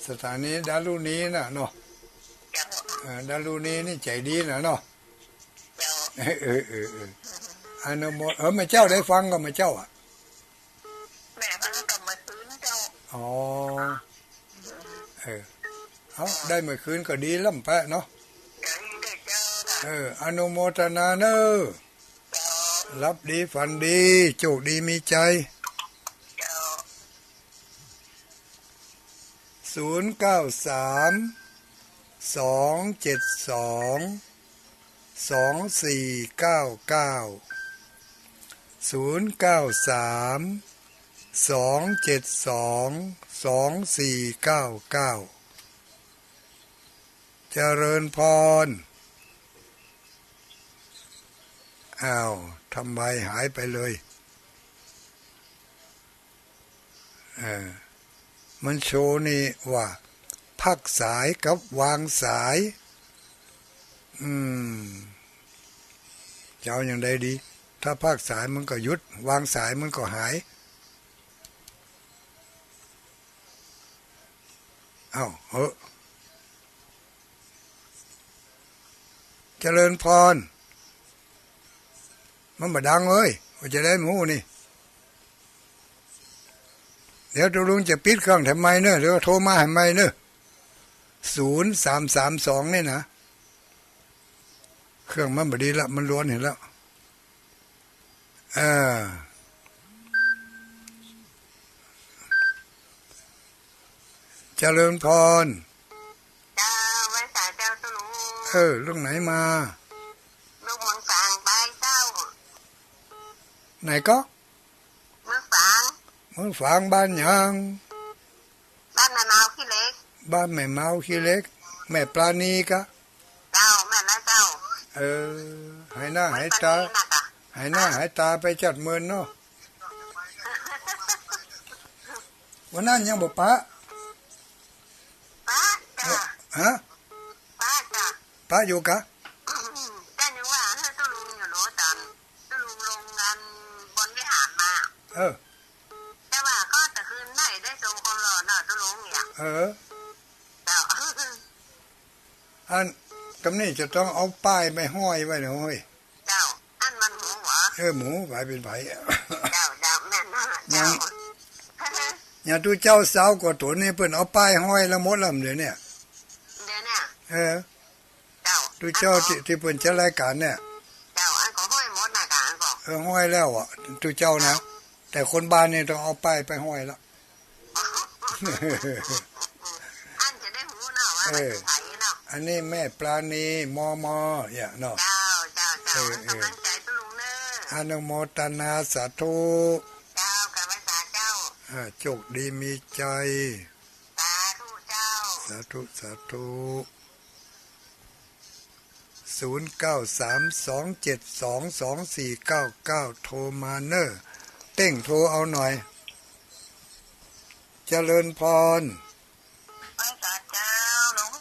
สถานีดารุณีน่ะเนาะ เจ้า เออ ดารุณีนี่ใจ๋ดีน่ะเนาะ เจ้า เออ เออ เออ เออ อนุโม เออ แม่เจ้าได้ฟังก่อ แม่เจ้าอะ แม่ฟังก่อเมื่อคืนเจ้า อ๋อ เออ เอา ได้เมื่อคืนก็ดีล้ำไปเนาะ เออ อนุโมทนาเนอะ หลับดีฝันดี โชคดีมีชัย ศูนย์เก้าสาม สองเจ็ดสอง สองสี่เก้าเก้า ศูนย์เก้าสาม สองเจ็ดสอง สองสี่เก้าเก้า เจริญพร อ้าว ทำไมหายไปเลย เออ มันโชว์นี่ว่า พักสายกับวางสาย อืม จะเอาอย่างใดดี ถ้าพักสายมันก็หยุด วางสายมันก็หาย เอ้า เหอะ เจริญพร มันบ่ดังเอ้ย ว่าจะได้หมู่นี่ เดี๋ยวตุ๊ลุงจะปิดเครื่องแถมใหม่เนอะ เดี๋ยวโทรมาแถมใหม่เนอะ ศูนย์สามสามสอง นี่นะ เครื่องมันบ่ดีละ มันล้วนหั้นแล้ว เออ เจริญพร เจ้า ไหว้สาเจ้าตุ๊ลุง เออ ลูกไหนมา ลูกเมืองฝางไปเจ้า ไหนก็ เมืองฝาง เมืองฝางบ้านหยัง บ้านแม่เมาขี้เหล็ก บ้านแม่เมาขี้เหล็ก แม่ปราณีกะ เจ้า แม่นแล้วเจ้า เออ หายหน้าหายตา แม่ปราณีน่ะกะ หายหน้าหายตาไปจัดเมินเนาะ วันนั้นยังบ่ปะ ปะจ้ะ ฮะ ปะจ้ะ ปะอยู่กะ จ้ะ ยังว่าเฮ้อตุ๊ลุงอยู่โหนตัน ตุ๊ลุงลงงานบนวิหารมา เออ แต่ว่าก็แต่คืนได้ ได้ทรงความหล่อเนาะตุ๊ลุงเนี่ย เออ เจ้า อันกำนี้จะต้องเอาป้ายไปห้อยไว้นะเฮ้ย เจ้า อันมันหมูหวา เออ หมู ไผเป๋นไผ เจ้า เจ้า แม่นนะ ยัง เจ้า อย่างตุ๊เจ้าสาวกว่าตั๋วนี่เปิ้นเอาป้ายห้อยแล้วหมดแล้วเดี๋ยวเนี่ย เดี๋ยวเนี่ย เออ เจ้า ตุ๊เจ้า อันก็ ตี้ ตี้เปิ้นจัดรายก๋านเนี่ย เจ้า อันก็ห้อยหมดนะกะ อันก็ เออ ห้อยแล้วอะ ตุ๊เจ้านะ เจ้า แต่คนบ้านนี่ต้องเอาป้ายไปห้อยละ อันจะได้ฮู้เนาะว่า เออ มันเป็นไผเนาะ อันนี้แม่ปราณี มม เนี่ยเนาะ เจ้า เจ้า เจ้า เออ เออ กำลังใจ๋ตุ๊ลุงเนอะ อนุโมทนาสาธุ เจ้า กราบไหว้สาเจ้า อ่า โชคดีมีชัย สาธุเจ้า สาธุ สาธุ ศูนย์เก้าสาม สองเจ็ดสอง สองสี่เก้าเก้า โทรมาเน่อ เต้งโทรเอาหน่อย เจริญพร ไหว้สาเจ้าหลวง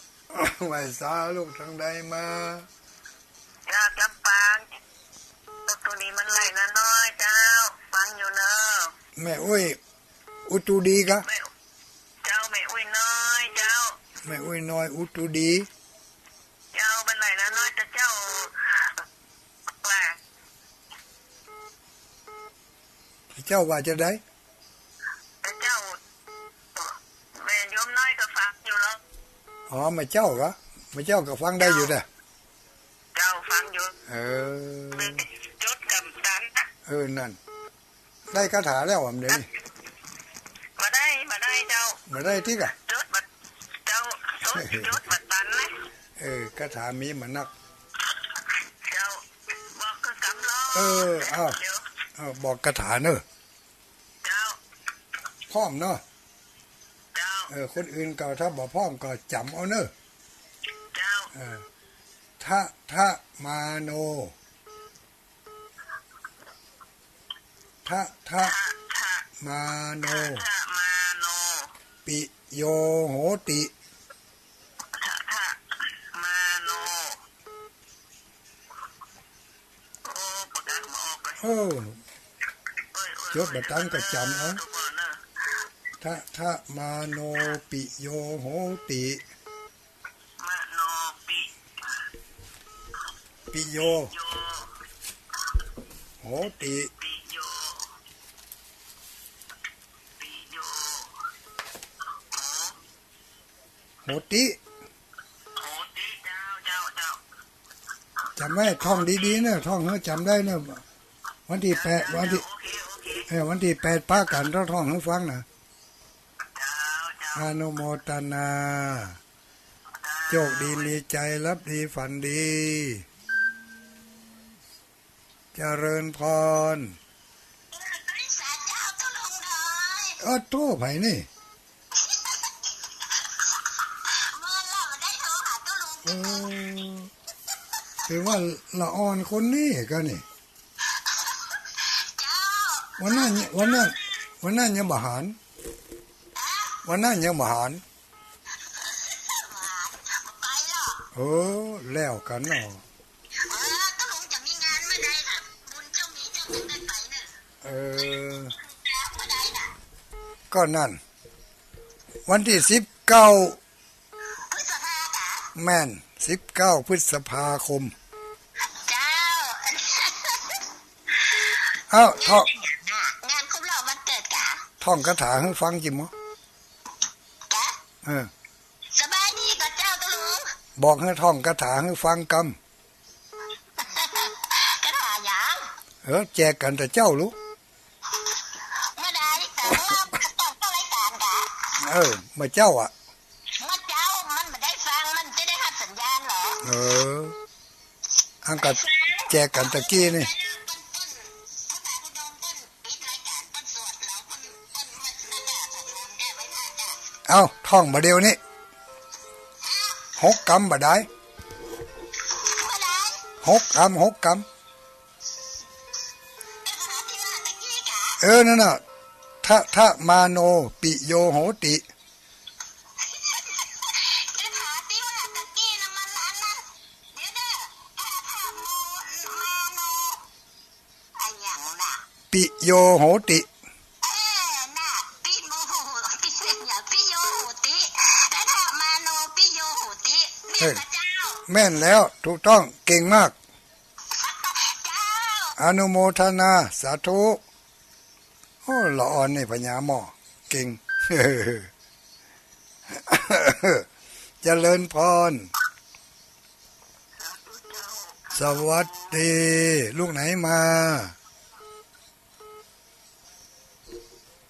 ไหว้สาลูก ตางใดมา จากลำปาง ตรงนี้มันไหลน้อยๆ เจ้า ฟังอยู่เน่อ แม่อุ๊ย อุตุดีกะ แม่ เจ้า แม่อุ๊ยน้อย เจ้า แม่อุ๊ยน้อย อุตุดี เจ้า มันไหลน้อยๆ แต่เจ้า ว่า เจ้าว่าจะใด แต่เจ้า แม่โยมน้อยก็ฟังอยู่แล้ว อ๋อ แม่เจ้ากะ แม่เจ้าก็ฟังได้อยู่นะ เจ้าฟังอยู่ เออ จดกำตันน่ะ เออ นั่น ได้คาถาแล้วอ่ะ เดี๋ยวนี้ บ่ได้ บ่ได้เจ้า บ่ได้ติกะ จดบ่ เจ้า จด จดบ่ตันนะ เออ คาถามีมานัก เจ้า บอกคือกำลอง เออ เอา เดี๋ยว เอา บอกคาถาเน่อ เจ้า พร้อมเนาะ เจ้า เออ คนอื่นก็ถ้าบ่พร้อมก็จ๋ำเอาเน่อ เจ้า เออ ทะทะมาโน ทะทะ ทะทะ มาโน ทะทะมาโน ปิโยโหติ ทะทะมาโน โอ้ ปากกาบ่ออกเลย เออ โอ้ย โอ้ย จดบ่ตันก็จ๋ำเอา โอ้ย ทุกคนเนอะ ทะทะมาโน ปิโยโหติ มะโนปิ ปิโย โย โหติ ปิโย ปิโย โห โหติ โหติ เจ้า เจ้า เจ้า จ๋ำไว้ ท่องดีๆ เน่อ ท่องหื้อจ๋ำได้เน่อ วันตี้แปด วันตี้ โอเค โอเค เออ วันตี้แปดปะกั๋น ต้องท่องหื้อฟังนะ เจ้า เจ้า อนุโมทนา โชคดีมีชัย หลับดีฝันดี เจริญพร เออ โทรใผนี่ เออ ถือว่าละอ่อนคนนี้ก็นี่ วันนั้น วันนั้น วันนั้นยังบ่หัน วันนั้นยังบ่หัน เออ แล้วกั๋นเนาะ เออ ตกลงจะมีงานเมื่อใดล่ะ บุญเจ้ามีเจ้าจึงได้ไปเน่อ เออ เมื่อใดน่ะ ก็นั่น วันตี้สิบเก้า พฤษภาจ๋า แม่น สิบเก้า พฤษภาคม เจ้า เอ้า ท่อง งานครบรอบวันเกิดจ๋า ท่องคาถาหื้อฟังจิมอ จ๊ะ เออ สบายดีก่อเจ้าตะลุง บอกหื้อท่องคาถาหื้อฟังกำ คาถาหยัง เออ แจกั๋นแต่เจ้าลูก เมื่อใดแต่ว่าต้องเข้ารายการกะ เออ เมื่อเจ้าอะ เมื่อเจ้ามันบ่ได้ฟัง มันจะได้ฮับสัญญาณเหรอ เออ อันกั๋นแจกั๋นตะกี้นี่ เอ้า ท่องบ่าเดี่ยวนี้ หกกำบ่าดาย หกกำ หกกำ เออ นั่นน่ะ ทะทะมาโน ปิโยโหติ อะหยังน่ะ ปิโยโหติ เออ น่ะ ปิโมโห ปิโยโหติ ทะทะมาโน ปิโยโหติ แม่นบ่เจ้า แม่นแล้ว ถูกต้อง เก่งมาก เจ้า อนุโมทนา สาธุ โอ้ ละอ่อนนี่ พญาหม้อ เก่ง เจริญพร สวัสดี ลูกไหนมา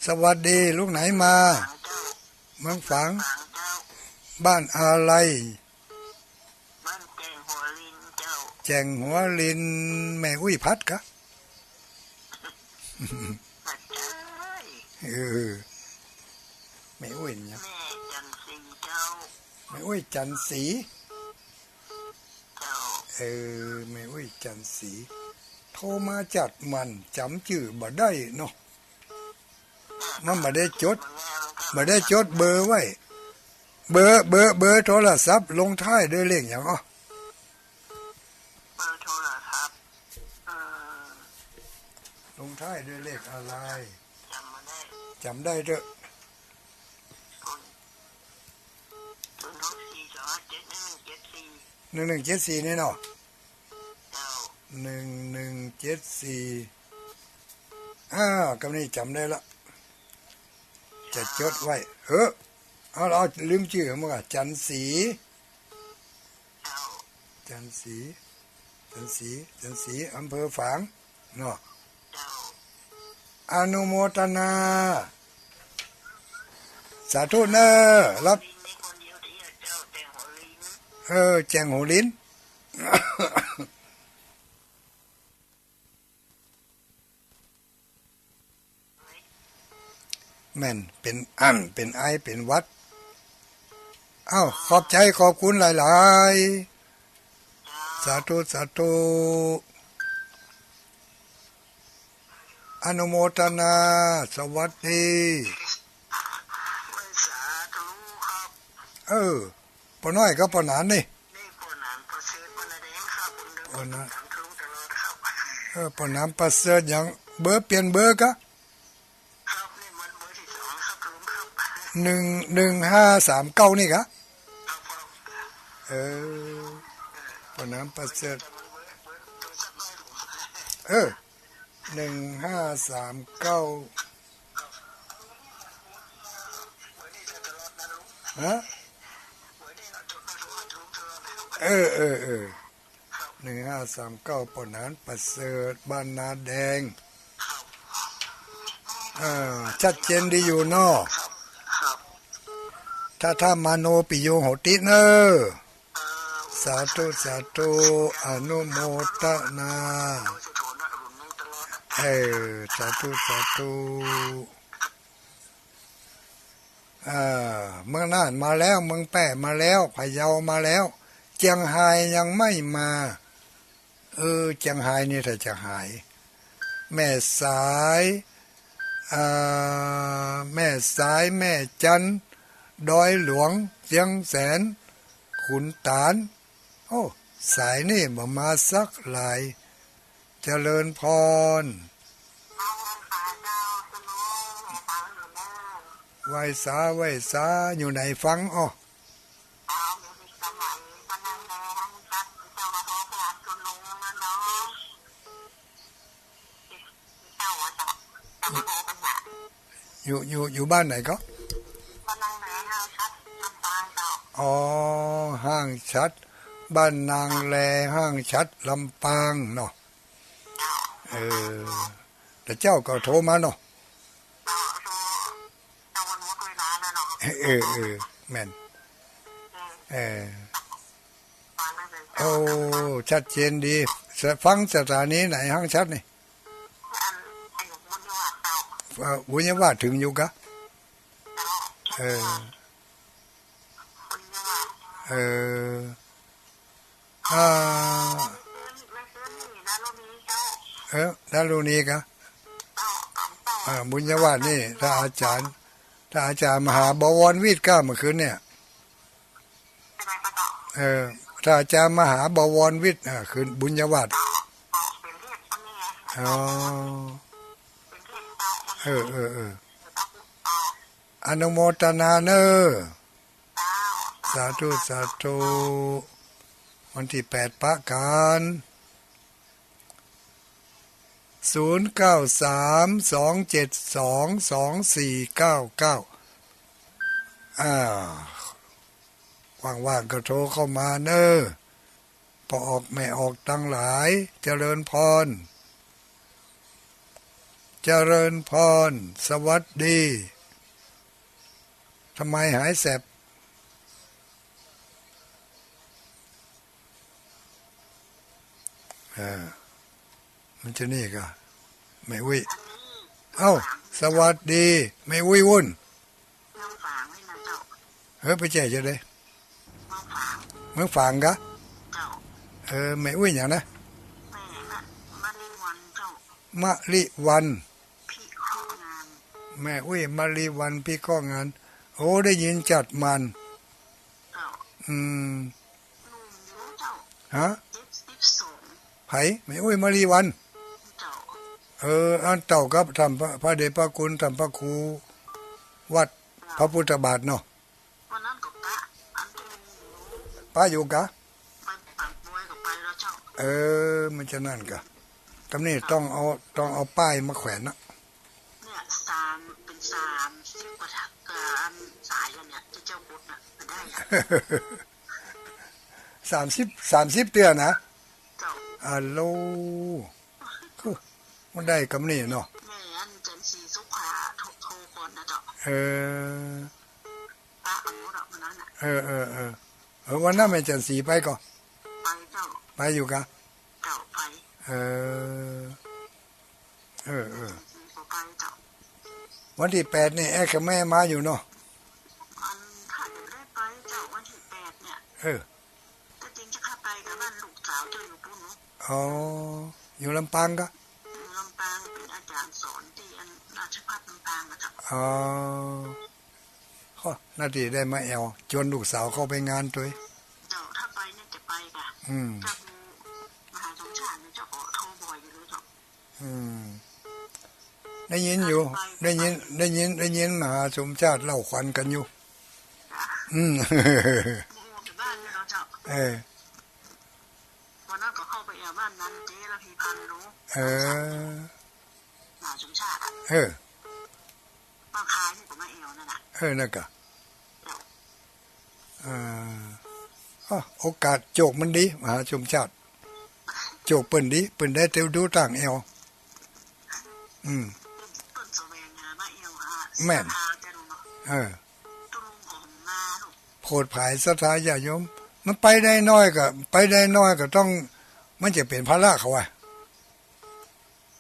สวัสดี ลูกไหนมา เมืองฝาง บ้านอะไร บ้านแจ้งหัวลินเจ้า แจ้งหัวลิน แม่อุ๊ยผัดกะ ผัดเอ้ย เออ แม่อุ๊ยเนี่ย แม่จันทร์ศรีเจ้า แม่อุ๊ยจันทร์ศรี เจ้า เออ แม่อุ๊ยจันทร์ศรี โทรมาจัดหมั่นจ๋ำจื้อบ่ได้เนาะ มันบ่ได้จด บ่ได้จดเบอร์ไว้ เบอร์ เบอร์ เบอร์โทรศัพท์ลงท้ายด้วยเลขหยังอ้อ เบอร์โทรศัพท์ เอ่อ ลงท้ายด้วยเลขอะไร จ๋ำบ่ได้ จ๋ำได้เต๊อะ ศูนย์ ศูนย์หกสี่สองห้าเจ็ดหนึ่งหนึ่งเจ็ดสี่ หนึ่งหนึ่งเจ็ดสี่ นี่เนาะ เจ้า หนึ่งหนึ่งเจ็ดสี่ อ้าว กำนี้จ๋ำได้ละ จะจดไว้ เออ เอา เอา ลืมจื้อมันก่อ จันทร์ศรี เจ้า จันทร์ศรี จันทร์ศรี จันทร์ศรี อำเภอฝาง เนาะ เจ้า อนุโมทนา สาธุเน่อ รับ เจ้า แจ้งหัวลิน เออ แจ้งหัวลิน แม่น เป๋นอั้น เป๋นไอ เป๋นหวัด เอ้า ขอบใจ๋ ขอบคุณหลายๆ สาธุ สาธุ อนุโมทนา สวัสดี เออ ป้อน้อยกับป้อหนานนี่ ป้อหนาน เออ ป้อหนานประเสริฐหยัง เบอร์เปลี่ยนเบอร์กะ หนึ่ง หนึ่งห้าสามเก้านี่กะ เออ ป้อหนานประเสริฐ เออ หนึ่งห้าสามเก้า ฮะ เออ เออ เออ หนึ่งห้าสามเก้า ป้อหนานประเสริฐ บ้านนาแดง อ่า ชัดเจนดีอยู่เนาะ ถ้า ถ้ามาโนปิโยโหติเน่อ สาธุ สาธุ อนุโมทนา เออ สาธุ สาธุ อ่า เมืองน่านมาแล้ว เมืองแป้มาแล้ว พะเยามาแล้ว เจียงฮายยังไม่มา เออ เจียงฮายนี่ถ้าจะหาย แม่สาย อ่า แม่สาย แม่จัน ดอยหลวง เชียงแสน ขุนตาล โอ้ สายนี่บ่มาสักหลาย เจริญพร ไหว้สา ไหว้สา อยู่ไหนฟังอ้อ อยู่ อยู่ อยู่บ้านไหนก็ อ๋อ ห้างฉัตร บ้านนางแล ห้างฉัตร ลำปางเนาะ เออ แต่เจ้าก็โทรมาเนาะ เออ เออ แม่น เออ โอ้ ชัดเจนดี ฟังสถานีไหน ห้างฉัตรนี่ เอ่อ บุญญาวาสน์เถิงอยู่กะ เออ เออ อ่า เออ ดารุณีกะ อ่า บุญญาวาสน์นี่ ถ้าอาจารย์ ถ้าอาจารย์มหาบวรวิทย์กะเมื่อคืนเนี่ย เออ ถ้าอาจารย์มหาบวรวิทย์ อ่า คืนบุญญาวาสน์ อ๋อ เออ เออ เออ อนุโมทนาเน่อ สาธุ สาธุ วันตี้แปดปะกั๋น ศูนย์เก้าสาม สองเจ็ดสอง สองสี่เก้าเก้า อ่า ว่างๆ ก็โทรเข้ามาเน่อ ป้อออกแม่ออกตังหลาย เจริญพร เจริญพร สวัสดี ทำไมหายแสบ อ่า มันจะนี่กะ แม่อุ๊ย เอ้า สวัสดี แม่อุ๊ยวุ่น เออ ไปแจ้จะได เมืองฝาง เมืองฝางกะ เจ้า เออ แม่อุ๊ยหยังนะ แม่มะ มะลิวัลย์เจ้า มะลิวัลย์ พิเคราะห์งาน แม่อุ๊ย มะลิวัลย์ พิเคราะห์งาน โอ้ ได้ยินจัดมัน เจ้า อืม หนุ่มอยู่เจ้า ฮะ เจ็ดสิบสอง ไผ แม่อุ๊ย มะลิวัลย์ เจ้า เออ อันเต้ากับท่านพระ พระเดชพระคุณ ท่านพระครู วัดพระพุทธบาทเนาะ วันนั้นก็ปะ อันเดียว ปะอยู่กะ ไปปากบวยก็ไปแล้วเจ้า เออ มันจะนั่นกะ กำนี้ต้องเอา ต้องเอาป้ายมาแขวนนะ เนี่ย สาม เป็นสามสิบกว่าสายแล้วเนี่ย ที่เจ้าพุทธน่ะ ไปได้อะ สามสิบ สามสิบเตื้อนะ เจ้า อะโหล คือ มันได้กำนี้เนาะ แม่อันจันทร์ศรีสุขะโทร โทรก่อนนะเจ้า เออ ปะเอาหมดอะวันนั้นน่ะ เออ เออ เออ เออ วันนั้นแม่จันทร์ศรีไปก่อ ไปเจ้า ไปอยู่กะ เจ้า ไป เออ เออ เออ ก็ไปเจ้า วันตี้แปดนี่แอ๊กกับแม่มาอยู่เนาะ อันข้าจะได้ไปเจ้า วันตี้แปดเนี่ย เออ แต่จริงจะข้าไปกับบ้านลูกสาวเจ้าอยู่ปู้นเนาะ อ๋อ อยู่ลำปางกะ อยู่ลำปาง เป็นอาจารย์สอนตี้อันราชภัฏลำปางนะเจ้า อ๋อ ก็นาตี้ได้มาแอ่ว จวนลูกสาวเข้าไปงานตวย เจ้า ถ้าไปเนี่ยจะไปกะ อืม เจ้า มหาสมชาติเนี่ยเจ้าก็โทรบ่อยอยู่เลยเจ้า อืม ได้ยินอยู่ ได้ยิน ได้ยิน ได้ยินมหาสมชาติเล่าขวัญกันอยู่ อืม เออ วันนั้นก็เข้าไปแอ่วบ้านนั้นเจ๊ระพีพันธ์รู้ เออ มหาสมชาติอะ เออ มาขายนี่ก็มาแอ่วนั่นน่ะ เออ นั่นกะ อ่า อ้อ โอกาสโจกมันดี มหาสมชาติ โจกเปิ้นดี เปิ้นได้เตียวดูต่างแอ่ว อืม เปิ้นแสวงหามาแอ่วหา แม่น ศรัทธากันเนาะ เออ โผดผายศรัทธาญาติโยม มันไปได้น้อยกะ ไปได้น้อยกะต้อง มันจะเป๋นภาระเขาอะ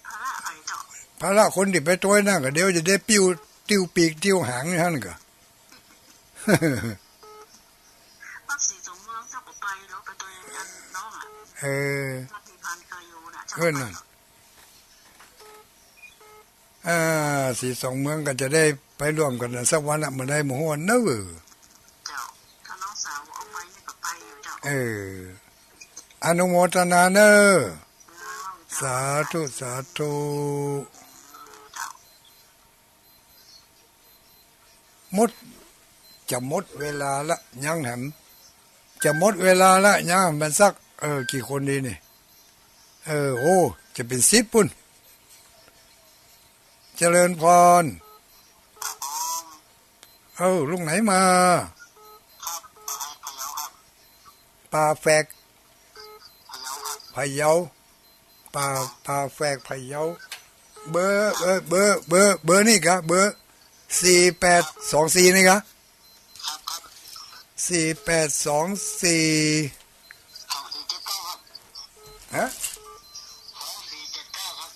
ภาระใผเจ้า ภาระคนตี้ไปตวยนั่นกะ เดี๋ยวจะได้ปิ้ว ติ้วปีก ติ้วหางอยู่หั้นกะ วัดศรีสองเมืองเจ้าก็ไปแล้ว ไปตวยอันน้องอะ เออ วัดศรีพันธ์เคยอยู่น่ะ เออ นั่น อ่า ศรีสองเมืองก็จะได้ไปร่วมกั๋นสักวันละ เมื่อใดบ่ฮู้เน่อ เจ้า ถ้าน้องสาวเอาไปนี่ก็ไปอยู่เจ้า เออ อนุโมทนาเน่อ เจ้า สาธุ สาธุ เจ้า หมด จะหมดเวลาละ ยังแหม จะหมดเวลาละ ยังแหมสัก เออ กี่คนดีนี่ เออ โอ้ จะเป๋นสิบปู้น เจริญพร เออ ลุงไหนมา ป่าแฝก พะเยา ป่า ป่าแฝกพะเยา เบอร์ เบอร์ เบอร์ เบอร์ เบอร์นี่กะ เบอร์สี่แปดสองสี่นี่กะ ครับ ครับ สี่แปดสองสี่ สองสี่เจ็ดเก้าครับ ฮะ สองสี่เจ็ดเก้าครับ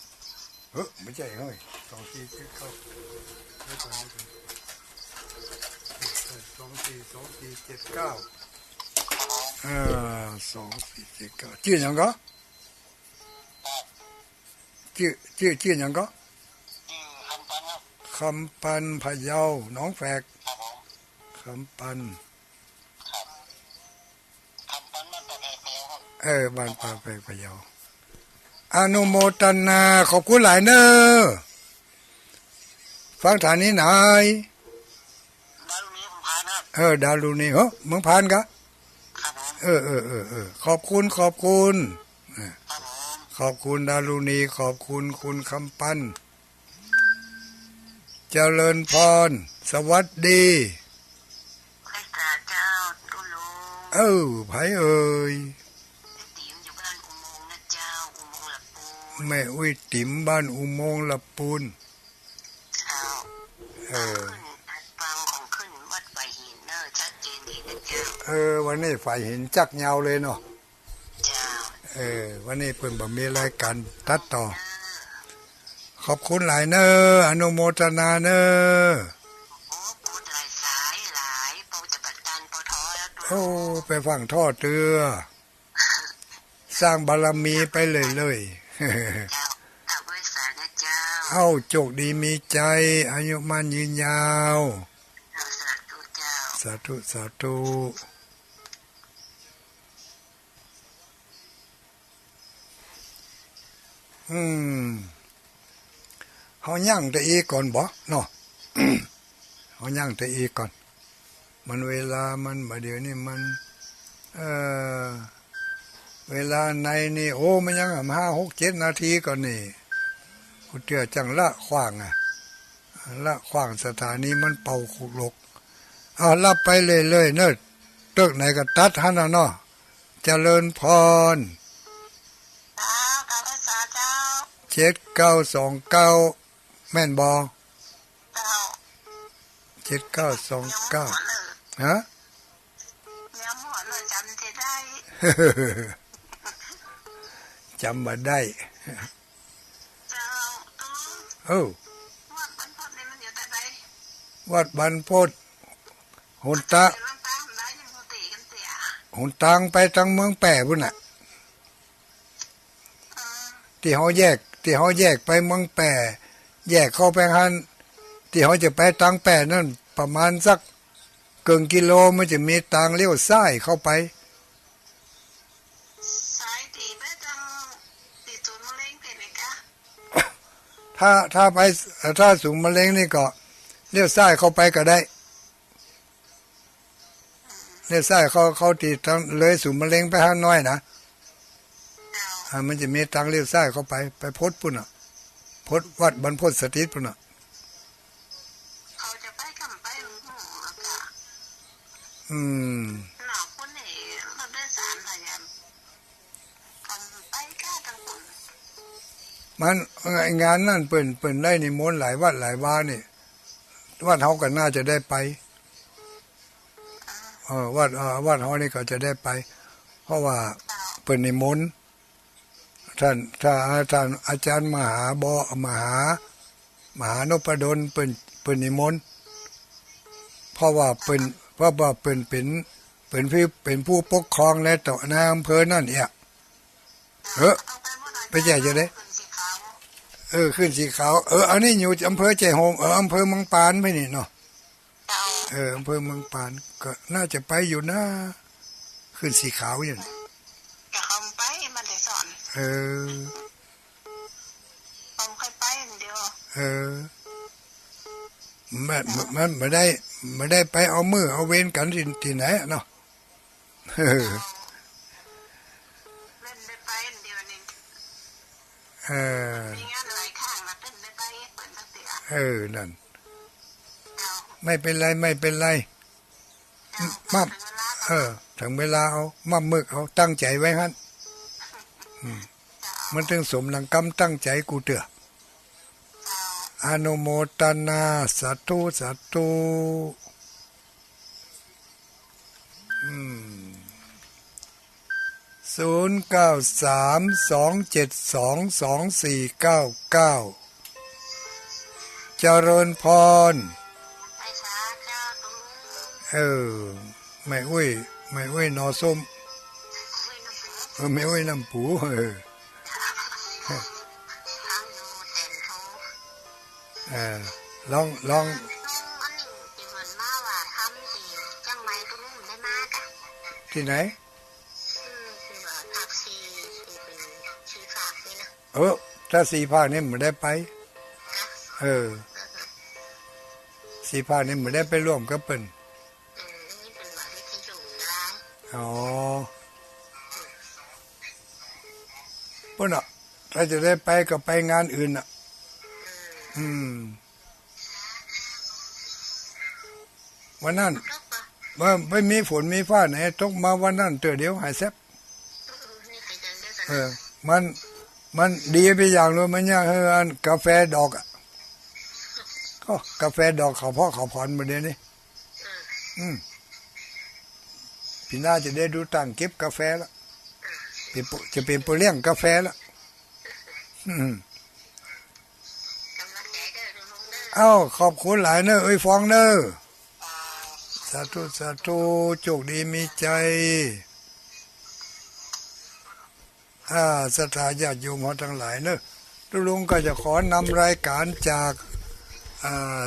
เฮ้ย ไม่ใช่เฮ้ย สองสี่เจ็ดเก้า เดี๋ยวก่อน เดี๋ยวก่อน สองสี่ สองสี่เจ็ดเก้า ครับผม เออ สองสี่เจ็ดเก้า จื้อหยังกะ ครับ จื้อ จื้อ จื้อหยังกะ จื้อคำปันครับ คำปันพะเยา หนองแฝก ครับผม คำปัน ครับ คำปันบ้านป่าแฝกพะเยาครับ เออ บ้านป่าแฝกพะเยา อนุโมทนา ขอบคุณหลายเน่อ ฟังฐานีไหน ดารุณีเมืองพานครับ เออ ดารุณี เฮ้อ เมืองพานกะ ครับผม เออ เออ เออ เออ ขอบคุณ ขอบคุณ เออ ครับผม ขอบคุณดารุณี ขอบคุณคุณคำปัน เจริญพร สวัสดี ใครกาเจ้า ตุ๊ลุง เออ ไผเอ่ย แม่ติ๋มอยู่บ้านอุโมงค์นะเจ้า อุโมงค์ละปูน แม่อุ๊ยติ๋มบ้านอุโมงค์ละปูน เจ้า เออ ขึ้น ฟังของขึ้นวัดฝ่ายหินเนอะ ชัดเจนดีนะเจ้า เออ วันนี้ฝ่ายหินจักยาวเลยเนาะ เจ้า เออ วันนี้เปิ้นบ่มีรายการตัดต่อ ขอบคุณหลายเน่อ อนุโมทนาเน่อ โอ้ พูดหลายสายหลาย พอจะบัด โอ้ ไปฟั่งถ้อเตื้อ สร้างบารมีไปเรื่อยๆ เจ้า เอ้า โจคดีมีใจ๋ อายุมั่นยืนยาว สาธุ สาธุ อืม เฮายั้งตะอี้ก่อนบ่เนาะ เฮายั้งตะอี้ก่อน มันเวลามัน บ่าเดี่ยวนี้มัน เอ่อ เวลาในนี่ โอ้ มันยังห้า หก เจ็ดนาทีก่อนนี่ กูเตื้อจั่งละขว้างอะ ละขว้างสถานีมันเป่าคุกลก เอา รับไปเรื่อยๆ เนาะ เติ๊กไหนก็ตัดหั้นน่ะเนาะ เจริญพร เจ้า เก้า สองเก้า แม่นบ่ เจ้า เจ็ดเก้าสองเก้า ฮะ จำบ่ได้ เจ้า เอ้า วัดบรรพตนี่มันอยู่ตรงใด วัดบรรพต หนตาง หนตางไปตางเมืองแป้ปุ้นน่ะ ตี้เฮาแยก ตี้เฮาแยกไปเมืองแป้ แยกเข้าไปหั้น ตี้เฮาจะไปตางแป้นั่น ประมาณสักเกิ่งกิโล มันจะมีตางเลี้ยวซ้ายเข้าไป ถ้า ถ้าไป ถ้าศูนย์มะเร็งนี่ก็เลี้ยวซ้ายเข้าไปก็ได้ เลี้ยวซ้ายเข้า เข้าตี้ตางเลยศูนย์มะเร็งไปหั้นน้อยนะ อ่า มันจะมีตางเลี้ยวซ้ายเข้าไป ไปพตปุ้นน่ะ พตวัดบรรพตสถิตปุ้นน่ะ เขาจะไปกำไปหลวงพ่ออะค่ะ อืม หนอกคนนี่รถโดยสารพยายามกำไปก้าทางคน มัน งานนั่นเปิ้น เปิ้นได้นิมนต์หลายวัดหลายวานี่ วัดเฮาก็น่าจะได้ไป เออ วัด เออ วัดเฮานี่ก็จะได้ไป เพราะว่าเปิ้นนิมนต์ ท่าน ถ้า ท่านอาจารย์มหาบอ มหา มหานพดล เปิ้น เปิ้นนิมนต์ เพราะว่าเปิ้น เพราะว่าเปิ้นเป๋น เป๋นผู้ เป๋นผู้ปกครองในต่อ ในอำเภอนั่นเอีย เออ ไปแจ้จะได้ เออ ขึ้นสีขาว เออ อันนี้อยู่อำเภอแจ้ห่ม เออ อำเภอเมืองปานไปนี่เนาะ เจ้า เออ อำเภอเมืองปาน ก็น่าจะไปอยู่นะ ขึ้นสีขาวอยู่น่ะ แต่เขาไปมันได้สอน เออ เขาเคยไปอันเดียว เออ มัน มัน มันบ่ได้ บ่ได้ไปเอามื้อเอาเวรกั๋นตี้ ตี้ไหนเนาะ เออ เล่นได้ไปอันเดียวนี่ เออ มีงานหลายข้างละเล่นได้ไปเปิ้นสักเตื้อ เออ นั่น เจ้า ไม่เป๋นไร ไม่เป๋นไร เจ้า มับ เออ เถิงเวลาเอา มับมึกเอา ตั้งใจ๋ไว้หั้น อืม มันตึงสมดังกำตั้งใจ๋กูเตื้อ อนุโมทนา สาธุ สาธุ อืม ศูนย์เก้าสาม สองเจ็ดสอง สองสี่เก้าเก้า เจริญพร เออ แม่อุ๊ย แม่อุ๊ยหน่อส้ม เออ แม่อุ๊ยน้ำปู เออ เออ ลอง ลอง ตี้ไหน เออ ถ้าสี่ภาคนี่บ่ได้ไป เออ สี่ภาคนี่บ่ได้ไปร่วมกับเปิ้น อ๋อ ปุ้นน่ะ ถ้าจะได้ไปก็ไปงานอื่นน่ะ อืม วันนั้น บ่ บ่มีฝนมีฟ้าไหน ตกมาวันนั้นเตื้อเดียวหายแซบ เออ มัน มันดีไปอย่างเลย มันยัง เออ อันกาแฟดอกอะ ก็กาแฟดอกเขาเพาะเขาผ่อนหมดเดี๋ยวนี้ อืม ปี๋หน้าจะได้ดูตังเก็บกาแฟละ เป๋นผู้ จะเป๋นผู้เลี้ยงกาแฟละ อืม เอ้า ขอบคุณหลายเน่อ เอ้ย ฟองเน่อ ส สาธุ สาธุ โจคดีมีชัย อ่า ศรัทธาญาติโยมเฮาตังหลายเนาะ ตุ๊ลุงก็จะขอนำรายก๋านจาก อ่า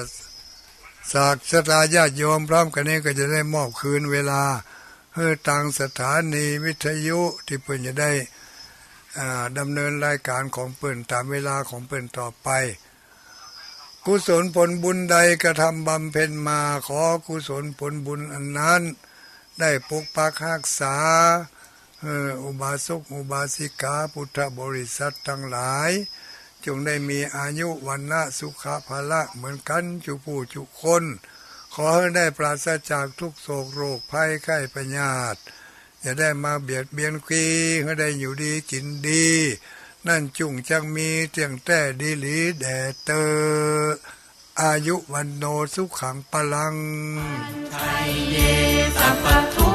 จากศรัทธาญาติโยม พร้อมกั๋นนี้ก็จะได้มอบคืนเวลาหื้อตางสถานีวิทยุตี้เปิ้นจะได้ อ่า ดำเนินรายก๋านของเปิ้นต๋ามเวลาของเปิ้นต่อไป กุศลผลบุญใดกระทำบำเพ็ญมา ขอกุศลผลบุญอันนั้น ได้ปกปักฮักษา เอ่อ อุบาสกอุบาสิกาพุทธบริษัทตังหลาย จงได้มีอายุวรรณะสุขะพละเหมือนกั๋นจุผู้จุคน ขอหื้อได้ปราศจากทุกข์โศกโรคภัยไข้พยาธิ อย่าได้มาเบียดเบียน หื้อได้อยู่ดีกิ๋นดี นั้นจุ่งจักมีเตี้ยงแต๊ดีหลีแด่เต๊อะ อายุวัณโณสุขังพลัง ไทเย สัพพะทุ